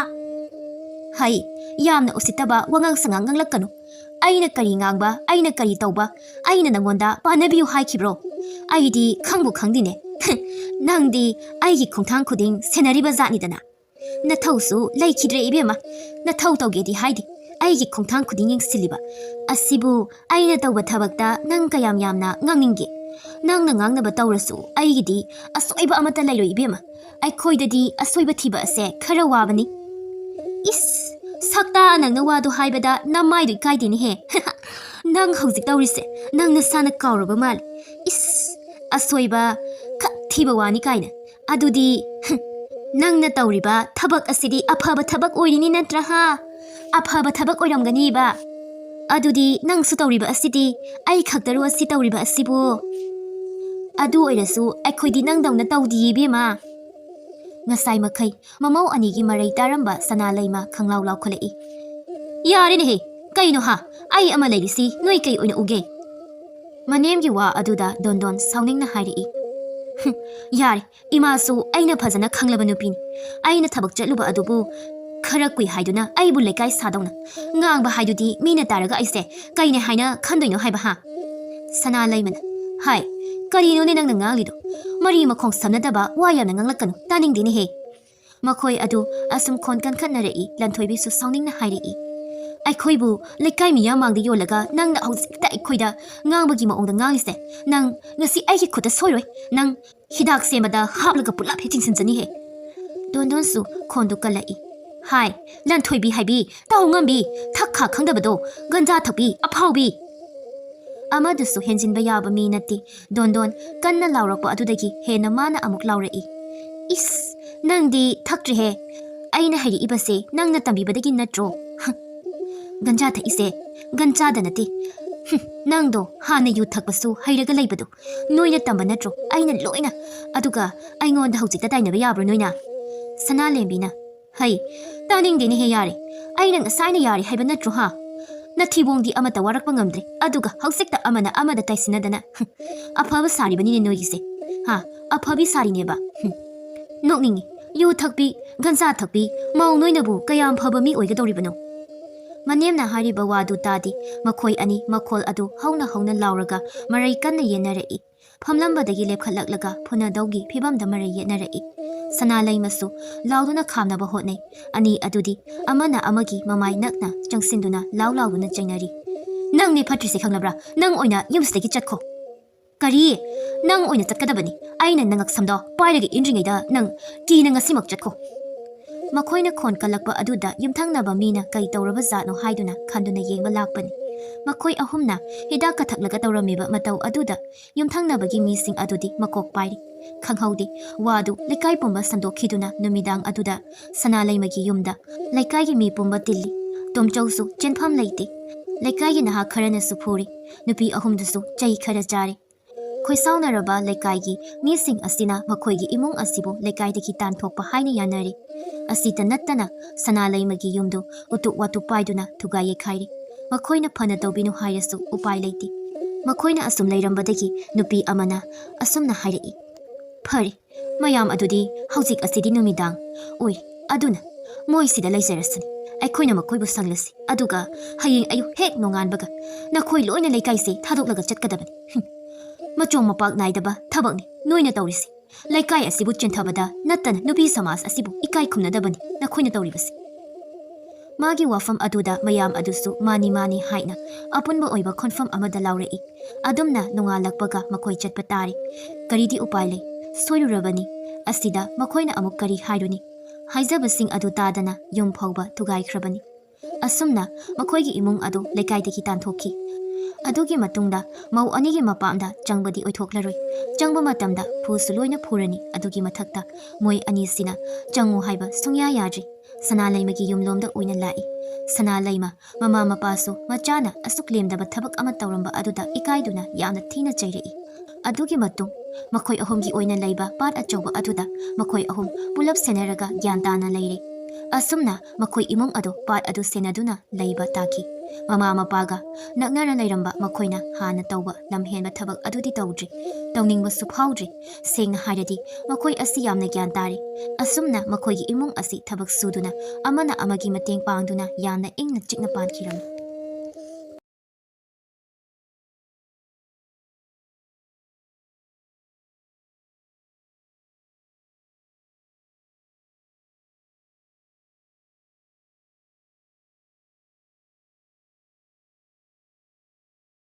"ꯍꯩ, ꯌꯥꯝꯅ ꯎꯁꯤꯠꯇꯕ ꯋꯥꯉꯥꯡ ꯁꯉꯥꯡ ꯉꯥꯡꯂꯛꯀꯅꯨ꯫ ꯑꯩꯅ ꯀꯔꯤ ꯉꯥꯡꯕ, ꯑꯩꯅ ꯀꯔꯤ ꯇꯧꯕ, ꯑꯩꯅ ꯅꯪꯉꯣꯟꯗ ꯄꯥꯟꯅꯕꯤꯌꯨ ꯍꯥꯏꯈꯤꯕ꯭ꯔꯣ? ꯑꯩꯗꯤ ꯈꯪꯕꯨ ꯈꯪꯗꯦꯅꯦ꯫ ꯅꯪꯗꯤ ꯑꯩꯒꯤ ꯈꯣꯡꯊꯥꯡ ꯈꯨꯗꯤꯡ ꯁꯦꯟꯅꯔꯤꯕ ꯖꯥꯠꯅꯤꯗꯅ꯫ ꯅꯊꯧꯁꯨ ꯂꯩꯈꯤꯗ꯭ꯔꯦ ꯏꯕꯦꯝꯃ꯫ ꯅꯊꯧ ꯇꯧꯒꯦꯗꯤ ꯍꯥꯏꯗꯦ꯫ ꯑꯩꯒꯤ ꯈꯣꯡꯊꯥꯡ ꯈꯨꯗꯤꯡ ꯌꯦꯡꯁꯤꯜꯂꯤꯕ꯫ ꯑꯁꯤꯕꯨ ꯑꯩꯅ ꯇꯧꯕ ꯊꯕꯛꯇ ꯅꯪ ꯀꯌꯥꯝ ꯌꯥꯝꯅ ꯉꯥꯡꯅꯤꯡꯒꯦ? ꯅꯪꯅ ꯉꯥꯡꯅꯕ ꯇꯧꯔꯁꯨ ꯑꯩꯒꯤꯗꯤ ꯑꯁꯣꯏꯕ ꯑꯃꯠꯇ ꯂꯩꯔꯣꯏ ꯏꯕꯦꯝꯃ꯫ ꯑꯩꯈꯣꯏꯗꯗꯤ ꯑꯁꯣꯏꯕ ꯊꯤꯕ ꯑꯁꯦ ꯈꯔ ꯋꯥꯕꯅꯤ꯫ ꯏꯁ, ꯁꯛꯇꯥ ꯅꯪꯅ ꯋꯥꯗꯣ ꯍꯥꯏꯕꯗ ꯅꯃꯥꯏꯗꯣ ꯏꯀꯥꯏꯗꯦꯅꯦꯍꯦ꯫ ꯅꯪ ꯍꯧꯖꯤꯛ ꯇꯧꯔꯤꯁꯦ ꯅꯪ ꯅꯁꯥꯅ ꯀꯥꯎꯔꯕ ꯃꯥꯜꯂꯦ꯫ ꯏꯁ, ꯑꯁꯣꯏꯕ ꯈꯛ ꯊꯤꯕ ꯋꯥꯅꯤ ꯀꯥꯏꯅ꯫ ꯑꯗꯨꯗꯤ, ꯅꯪꯅ ꯇꯧꯔꯤꯕ ꯊꯕꯛ ꯑꯁꯤꯗꯤ ꯑꯐꯕ ꯊꯕꯛ ꯑꯣꯏꯔꯤꯅꯤ ꯅꯠꯇ꯭ꯔꯥ, ꯍꯥ? ꯑꯐꯕ ꯊꯕꯛ ꯑꯣꯏꯔꯝꯒꯅꯤꯕ꯫ ꯑꯗꯨꯗꯤ ꯅꯪꯁꯨ ꯇꯧꯔꯤꯕ ꯑꯁꯤꯗꯤ ꯑꯩ ꯈꯛꯇꯔꯣ ꯑꯁꯤ ꯇꯧꯔꯤꯕ ꯑꯁꯤꯕꯨ? ꯑꯗꯨ ꯑꯣꯏꯔꯁꯨ ꯑꯩꯈꯣꯏꯗꯤ ꯅꯪꯗꯧꯅ ꯇꯧꯗꯤꯌꯦ ꯏꯕꯦꯝꯃ꯫ ꯉꯁꯥꯏ ꯃꯈꯩ ꯃꯃꯧ ꯑꯅꯤꯒꯤ ꯃꯔꯩ ꯇꯥꯔꯝꯕ ꯁꯅꯥ ꯂꯩꯃ ꯈꯪꯂꯥꯎ ꯂꯥꯎꯈꯠꯂꯛꯏ꯫ "ꯌꯥꯔꯦꯅꯦꯍꯦ, ꯀꯩꯅꯣ ꯍꯥ? ꯑꯩ ꯑꯃ ꯂꯩꯔꯤꯁꯤ ꯅꯣꯏ ꯀꯩ ꯑꯣꯏꯅ ꯎꯒꯦ?" ꯃꯅꯦꯝꯒꯤ ꯋꯥ ꯑꯗꯨꯗ ꯗꯣꯟꯗꯣꯟ ꯁꯥꯎꯅꯤꯡꯅ ꯍꯥꯏꯔꯛꯏ꯫ "ꯍꯨꯝ, ꯌꯥꯔꯦ, ꯏꯃꯥꯁꯨ ꯑꯩꯅ ꯐꯖꯅ ꯈꯪꯂꯕ ꯅꯨꯄꯤꯅꯤ꯫ ꯑꯩꯅ ꯊꯕꯛ ꯆꯠꯂꯨꯕ ꯑꯗꯨꯕꯨ ꯈꯔ ꯀꯨꯏ ꯍꯥꯏꯗꯨꯅ ꯑꯩꯕꯨ ꯂꯩꯀꯥꯏ ꯁꯥꯗꯧꯅ ꯉꯥꯡꯕ ꯍꯥꯏꯗꯨꯗꯤ ꯃꯤꯅ ꯇꯥꯔꯒ ꯑꯩꯁꯦ ꯀꯩꯅꯦ ꯍꯥꯏꯅ ꯈꯟꯗꯣꯏꯅꯣ ꯍꯥꯏꯕ, ꯍꯥ?" ꯁꯅꯥ ꯂꯩꯃꯅ, "ꯍꯥꯏ, ꯀꯔꯤꯅꯣꯅꯦ ꯅꯪꯅ ꯉꯥꯡꯂꯤꯗꯣ? ꯃꯔꯤ ꯃꯈꯣꯡ ꯁꯝꯅꯗꯕ ꯋꯥ ꯌꯥꯝꯅ ꯉꯥꯡꯂꯛꯀꯅꯨ, ꯇꯥꯅꯤꯡꯗꯦꯅꯦꯍꯦ!" ꯃꯈꯣꯏ ꯑꯗꯨ ꯑꯁꯨꯝ ꯈꯣꯟ ꯀꯟꯈꯠꯅꯔꯛꯏ, ꯂꯟꯊꯣꯏꯕꯤꯁꯨ ꯁꯥꯎꯅꯤꯡꯅ ꯍꯥꯏꯔꯛꯏ, ꯑꯩꯈꯣꯏꯕꯨ ꯂꯩꯀꯥꯏ ꯃꯤꯌꯥꯝ ꯃꯥꯡꯗ ꯌꯣꯜꯂꯒ ꯅꯪꯅ ꯍꯧꯖꯤꯛꯇ ꯑꯩꯈꯣꯏꯗ ꯉꯥꯡꯕꯒꯤ ꯃꯑꯣꯡꯗ ꯉꯥꯡꯂꯤꯁꯦ? ꯅꯪ ꯉꯁꯤ ꯑꯩꯒꯤ ꯈꯨꯠꯇ ꯁꯣꯏꯔꯣꯏ꯫ ꯅꯪ ꯍꯤꯗꯥꯛ ꯁꯦꯝꯕꯗ ꯍꯥꯞꯂꯒ ꯄꯨꯂꯞ ꯍꯦꯛ ꯆꯤꯡꯁꯤꯟꯖꯅꯤꯍꯦ꯫ ꯗꯣꯟꯗꯣꯟꯁꯨ ꯈꯣꯟꯗꯨ ꯀꯜꯂꯛꯏ꯫ ꯍꯥꯏ, ꯂꯟꯊꯣꯏꯕꯤ ꯍꯥꯏꯕꯤ, ꯇꯧ ꯉꯝꯕꯤ, ꯊꯛ ꯈꯥ ꯈꯪꯗꯕꯗꯣ, ꯒꯟꯖꯥ ꯊꯛꯄꯤ, ꯑꯐꯥꯎꯕꯤ꯫ ꯑꯃꯗꯨꯁꯨ ꯍꯦꯟꯖꯤꯟꯕ ꯌꯥꯕ ꯃꯤ ꯅꯠꯇꯦ꯫ ꯗꯣꯟꯗꯣꯟ ꯀꯟꯅ ꯂꯥꯎꯔꯛꯄ ꯑꯗꯨꯗꯒꯤ ꯍꯦꯟꯅ ꯃꯥꯅ ꯑꯃꯨꯛ ꯂꯥꯎꯔꯛꯏ꯫ ꯏꯁ, ꯅꯪꯗꯤ ꯊꯛꯇ꯭ꯔꯤꯍꯦ꯫ ꯑꯩꯅ ꯍꯩꯔꯛꯏꯕꯁꯦ ꯅꯪꯅ ꯇꯝꯕꯤꯕꯗꯒꯤ ꯅꯠꯇ꯭ꯔꯣ? ꯍ, ꯒꯟꯖꯥ ꯊꯛꯏꯁꯦ ꯒꯟꯖꯥꯗ ꯅꯠꯇꯦ꯫ ꯍꯨꯝ, ꯅꯪꯗꯣ ꯍꯥꯟꯅ ꯌꯨ ꯊꯛꯄꯁꯨ ꯍꯩꯔꯒ ꯂꯩꯕꯗꯣ ꯅꯣꯏꯅ ꯇꯝꯕ ꯅꯠꯇ꯭ꯔꯣ? ꯑꯩꯅ ꯂꯣꯏꯅ꯫ ꯑꯗꯨꯒ ꯑꯩꯉꯣꯟꯗ ꯍꯧꯖꯤꯛꯇ ꯇꯥꯏꯅꯕ ꯌꯥꯕ꯭ꯔꯣ ꯅꯣꯏꯅ? ꯁꯅꯥꯂꯦꯝꯕꯤꯅ, ꯍꯩ, ꯇꯥꯅꯤꯡꯗꯦꯅꯦꯍꯦ, ꯌꯥꯔꯦ꯫ ꯑꯩꯅ ꯉꯁꯥꯏꯅ ꯌꯥꯔꯦ ꯍꯥꯏꯕ ꯅꯠꯇ꯭ꯔꯣ, ꯍꯥ? ꯅꯊꯤꯕꯣꯡꯗꯤ ꯑꯃꯠꯇ ꯋꯥꯔꯛꯄ ꯉꯝꯗ꯭ꯔꯦ, ꯑꯗꯨꯒ ꯍꯧꯖꯤꯛꯇ ꯑꯃꯅ ꯑꯃꯗ ꯇꯥꯏꯁꯤꯟꯅꯗꯅ꯫ ꯍꯨꯝ, ꯑꯐꯕ ꯁꯥꯔꯤꯕꯅꯤꯅꯦ ꯅꯣꯏꯒꯤꯁꯦ꯫ ꯍꯥ, ꯑꯐꯕꯤ ꯁꯥꯔꯤꯅꯦꯕ꯫ ꯍꯨꯝ, ꯅꯣꯛꯅꯤꯡꯉꯤ꯫ ꯌꯨ ꯊꯛꯄꯤ, ꯒꯟꯖꯥ ꯊꯛꯄꯤ, ꯃꯧ ꯅꯣꯏꯅꯕꯨ ꯀꯌꯥꯝ ꯐꯕ ꯃꯤ ꯑꯣꯏꯒꯗꯧꯔꯤꯕꯅꯣ? ꯃꯅꯦꯝꯅ ꯍꯥꯏꯔꯤꯕ ꯋꯥꯗꯨ ꯇꯥꯗꯦ꯫ ꯃꯈꯣꯏ ꯑꯅꯤ ꯃꯈꯣꯜ ꯑꯗꯨ ꯍꯧꯅ ꯍꯧꯅ ꯂꯥꯎꯔꯒ ꯃꯔꯩ ꯀꯟꯅ ꯌꯦꯠꯅꯔꯛꯏ꯫ ꯐꯝꯂꯝꯕꯗꯒꯤ ꯂꯦꯞꯈꯠꯂꯛꯂꯒ ꯐꯨꯅꯗꯧꯒꯤ ꯐꯤꯕꯝꯗ ꯃꯔꯩ ꯌꯦꯠꯅꯔꯛꯏ꯫ ꯁꯅꯥꯂꯩꯃꯁꯨ ꯂꯥꯎꯗꯨꯅ ꯈꯥꯝꯅꯕ ꯍꯣꯠꯅꯩ꯫ ꯑꯅꯤ ꯑꯗꯨꯗꯤ ꯑꯃꯅ ꯑꯃꯒꯤ ꯃꯃꯥꯏ ꯅꯛꯅ ꯆꯪꯁꯤꯟꯗꯨꯅ ꯂꯥꯎ ꯂꯥꯎꯗꯨꯅ ꯆꯩꯅꯔꯤ꯫ "ꯅꯪꯅꯦ ꯐꯠꯇ꯭ꯔꯤꯁꯦ, ꯈꯪꯂꯕ꯭ꯔꯥ? ꯅꯪ ꯑꯣꯏꯅ ꯌꯨꯝꯁꯤꯗꯒꯤ ꯆꯠꯈꯣ!" "ꯀꯔꯤ? ꯅꯪ ꯑꯣꯏꯅ ꯆꯠꯀꯗꯕꯅꯤ꯫ ꯑꯩꯅ ꯅꯉꯛꯁꯝꯗꯣ ꯄꯥꯏꯔꯒ ꯏꯟꯗ꯭ꯔꯤꯉꯩꯗ ꯅꯪ ꯀꯤꯅ ꯉꯁꯤꯃꯛ ꯆꯠꯈꯣ!" ꯃꯈꯣꯏꯅ ꯈꯣꯟ ꯀꯜꯂꯛꯄ ꯑꯗꯨꯗ ꯌꯨꯝꯊꯪꯅꯕ ꯃꯤꯅ ꯀꯩ ꯇꯧꯔꯕ ꯖꯥꯠꯅꯣ ꯍꯥꯏꯗꯨꯅ ꯈꯟꯗꯨꯅ ꯌꯦꯡꯕ ꯂꯥꯛꯄꯅꯤ꯫ ꯃꯈꯣꯏ ꯑꯍꯨꯝꯅ ꯍꯤꯗꯥꯛꯀ ꯊꯛꯂꯒ ꯇꯧꯔꯝꯃꯤꯕ ꯃꯇꯧ ꯑꯗꯨꯗ ꯌꯨꯝꯊꯪꯅꯕꯒꯤ ꯃꯤꯁꯤꯡ ꯑꯗꯨꯗꯤ ꯃꯀꯣꯛ ꯄꯥꯏꯔꯤ꯫ ꯈꯪꯍꯧꯗꯦ, ꯋꯥꯗꯨ ꯂꯩꯀꯥꯏ ꯄꯨꯝꯕ ꯁꯟꯗꯣꯛꯈꯤꯗꯨꯅ ꯅꯨꯃꯤꯗꯥꯡ ꯑꯗꯨꯗ ꯁꯅꯥꯂꯩꯃꯒꯤ ꯌꯨꯝꯗ ꯂꯩꯀꯥꯏꯒꯤ ꯃꯤ ꯄꯨꯝꯕ ꯇꯤꯜꯂꯤ꯫ ꯇꯣꯝꯆꯧꯁꯨ ꯆꯦꯟꯐꯝ ꯂꯩꯇꯦ꯫ ꯂꯩꯀꯥꯏꯒꯤ ꯅꯍꯥ ꯈꯔꯅꯁꯨ ꯐꯨꯔꯤ꯫ ꯅꯨꯄꯤ ꯑꯍꯨꯝꯗꯨꯁꯨ ꯆꯩ ꯈꯔ ꯆꯥꯔꯤ꯫ ꯈꯣꯏꯁꯥꯎꯅꯔꯕ ꯂꯩꯀꯥꯏꯒꯤ ꯃꯤꯁꯤꯡ ꯑꯁꯤꯅ ꯃꯈꯣꯏꯒꯤ ꯏꯃꯨꯡ ꯑꯁꯤꯕꯨ ꯂꯩꯀꯥꯏꯗꯒꯤ ꯇꯥꯟꯊꯣꯛꯄ ꯍꯥꯏꯅ ꯌꯥꯅꯔꯤ꯫ ꯑꯁꯤꯇ ꯅꯠꯇꯅ ꯁꯅꯥꯂꯩꯃꯒꯤ ꯌꯨꯝꯗꯨ ꯎꯇꯨꯞ ꯋꯥꯇꯨꯞ ꯄꯥꯏꯗꯨꯅ ꯊꯨꯒꯥꯏ ꯌꯩꯈꯥꯏꯔꯤ꯫ ꯃꯈꯣꯏꯅ ꯐꯅ ꯇꯧꯕꯤꯅꯨ ꯍꯥꯏꯔꯁꯨ ꯎꯄꯥꯏ ꯂꯩꯇꯦ꯫ ꯃꯈꯣꯏꯅ ꯑꯁꯨꯝ ꯂꯩꯔꯝꯕꯗꯒꯤ ꯅꯨꯄꯤ ꯑꯃꯅ ꯑꯁꯨꯝꯅ ꯍꯥꯏꯔꯛꯏ, "ꯐꯔꯦ, ꯃꯌꯥꯝ ꯑꯗꯨꯗꯤ ꯍꯧꯖꯤꯛ ꯑꯁꯤꯗꯤ ꯅꯨꯃꯤꯗꯥꯡ ꯑꯣꯏ, ꯑꯗꯨꯅ ꯃꯣꯏ ꯁꯤꯗ ꯂꯩꯖꯔꯁꯅꯤ꯫ ꯑꯩꯈꯣꯏꯅ ꯃꯈꯣꯏꯕꯨ ꯁꯪꯂꯁꯤ, ꯑꯗꯨꯒ ꯍꯌꯦꯡ ꯑꯌꯨꯛ ꯍꯦꯛ ꯅꯣꯡꯉꯥꯟꯕꯒ ꯅꯈꯣꯏ ꯂꯣꯏꯅ ꯂꯩꯀꯥꯏꯁꯦ ꯊꯥꯗꯣꯛꯂꯒ ꯆꯠꯀꯗꯕꯅꯤ꯫ ꯍꯨꯝ, ꯃꯆꯣꯡ ꯃꯄꯥꯛ ꯅꯥꯏꯗꯕ ꯊꯕꯛꯅꯤ ꯅꯣꯏꯅ ꯇꯧꯔꯤꯁꯦ꯫ ꯂꯩꯀꯥꯏ ꯑꯁꯤꯕꯨ ꯆꯦꯟꯊꯕꯗ ꯅꯠꯇꯅ ꯅꯨꯄꯤ ꯁꯃꯥꯖ ꯑꯁꯤꯕꯨ ꯏꯀꯥꯏ ꯈꯨꯝꯅꯗꯕꯅꯤ ꯅꯈꯣꯏꯅ ꯇꯧꯔꯤꯕꯁꯦ꯫" ꯃꯥꯒꯤ ꯋꯥꯐꯝ ꯑꯗꯨꯗ ꯃꯌꯥꯝ ꯑꯗꯨꯁꯨ ꯃꯥꯅꯤ ꯃꯥꯅꯤ ꯍꯥꯏꯅ ꯑꯄꯨꯟꯕ ꯑꯣꯏꯕ ꯈꯣꯟꯐꯝ ꯑꯃꯗ ꯂꯥꯎꯔꯛꯏ꯫ ꯑꯗꯨꯝꯅ ꯅꯣꯡꯉꯥꯜꯂꯛꯄꯒ ꯃꯈꯣꯏ ꯆꯠꯄ ꯇꯥꯔꯦ꯫ ꯀꯔꯤꯗꯤ ꯎꯄꯥꯏ ꯂꯩ? ꯁꯣꯏꯔꯨꯔꯕꯅꯤ꯫ ꯑꯁꯤꯗ ꯃꯈꯣꯏꯅ ꯑꯃꯨꯛ ꯀꯔꯤ ꯍꯥꯏꯔꯨꯅꯤ? ꯍꯥꯏꯖꯕꯁꯤꯡ ꯑꯗꯨ ꯇꯥꯗꯅ ꯌꯨꯝ ꯐꯥꯎꯕ ꯊꯨꯒꯥꯏꯈ꯭ꯔꯕꯅꯤ꯫ ꯑꯁꯨꯝꯅ ꯃꯈꯣꯏꯒꯤ ꯏꯃꯨꯡ ꯑꯗꯨ ꯂꯩꯀꯥꯏꯗꯒꯤ ꯇꯥꯟꯊꯣꯛꯈꯤ꯫ ꯑꯗꯨꯒꯤ ꯃꯇꯨꯡꯗ ꯃꯧ ꯑꯅꯤꯒꯤ ꯃꯄꯥꯝꯗ ꯆꯪꯕꯗꯤ ꯑꯣꯏꯊꯣꯛꯂꯔꯣꯏ꯫ ꯆꯪꯕ ꯃꯇꯝꯗ ꯐꯨꯁꯨ ꯂꯣꯏꯅ ꯐꯨꯔꯅꯤ꯫ ꯑꯗꯨꯒꯤ ꯃꯊꯛꯇ ꯃꯣꯏ ꯑꯅꯤꯁꯤꯅ ꯆꯪꯉꯨ ꯍꯥꯏꯕ ꯁꯨꯡꯌꯥ ꯌꯥꯗ꯭ꯔꯤ꯫ ꯁꯅꯥꯂꯩꯃꯒꯤ ꯌꯨꯝꯂꯣꯝꯗ ꯑꯣꯏꯅ ꯂꯥꯛꯏ꯫ ꯁꯅꯥꯂꯩꯃ ꯃꯃꯥ ꯃꯄꯥꯁꯨ ꯃꯆꯥꯅ ꯑꯁꯨꯛ ꯂꯦꯝꯗꯕ ꯊꯕꯛ ꯑꯃ ꯇꯧꯔꯝꯕ ꯑꯗꯨꯗ ꯏꯀꯥꯏꯗꯨꯅ ꯌꯥꯝꯅ ꯊꯤꯅ ꯆꯩꯔꯛꯏ꯫ ꯑꯗꯨꯒꯤ ꯃꯇꯨꯡ ꯃꯈꯣꯏ ꯑꯍꯨꯝꯒꯤ ꯑꯣꯏꯅ ꯂꯩꯕ ꯄꯥꯠ ꯑꯆꯧꯕ ꯑꯗꯨꯗ ꯃꯈꯣꯏ ꯑꯍꯨꯝ ꯄꯨꯂꯞ ꯁꯦꯟꯅꯔꯒ ꯒ꯭ꯌꯥꯟ ꯇꯥꯅ ꯂꯩꯔꯦ꯫ ꯑꯁꯨꯝꯅ ꯃꯈꯣꯏ ꯏꯃꯨꯡ ꯑꯗꯨ ꯄꯥꯠ ꯑꯗꯨ ꯁꯦꯟꯅꯗꯨꯅ ꯂꯩꯕ ꯇꯥꯈꯤ꯫ ꯃꯃꯥ ꯃꯄꯥꯒ ꯅꯛꯅꯅ ꯂꯩꯔꯝꯕ ꯃꯈꯣꯏꯅ ꯍꯥꯟꯅ ꯇꯧꯕ ꯂꯝꯍꯦꯟꯕ ꯊꯕꯛ ꯑꯗꯨꯗꯤ ꯇꯧꯗ꯭ꯔꯤ, ꯇꯧꯅꯤꯡꯕꯁꯨ ꯐꯥꯎꯗ꯭ꯔꯤ꯫ ꯁꯦꯡꯅ ꯍꯥꯏꯔꯗꯤ ꯃꯈꯣꯏ ꯑꯁꯤ ꯌꯥꯝꯅ ꯒ꯭ꯌꯥꯟ ꯇꯥꯔꯦ꯫ ꯑꯁꯨꯝꯅ ꯃꯈꯣꯏꯒꯤ ꯏꯃꯨꯡ ꯑꯁꯤ ꯊꯕꯛ ꯁꯨꯗꯨꯅ ꯑꯃꯅ ꯑꯃꯒꯤ ꯃꯇꯦꯡ ꯄꯥꯡꯗꯨꯅ ꯌꯥꯝꯅ ꯏꯪꯅ ꯆꯤꯛꯅ ꯄꯥꯟꯈꯤꯔꯝꯃꯤ꯫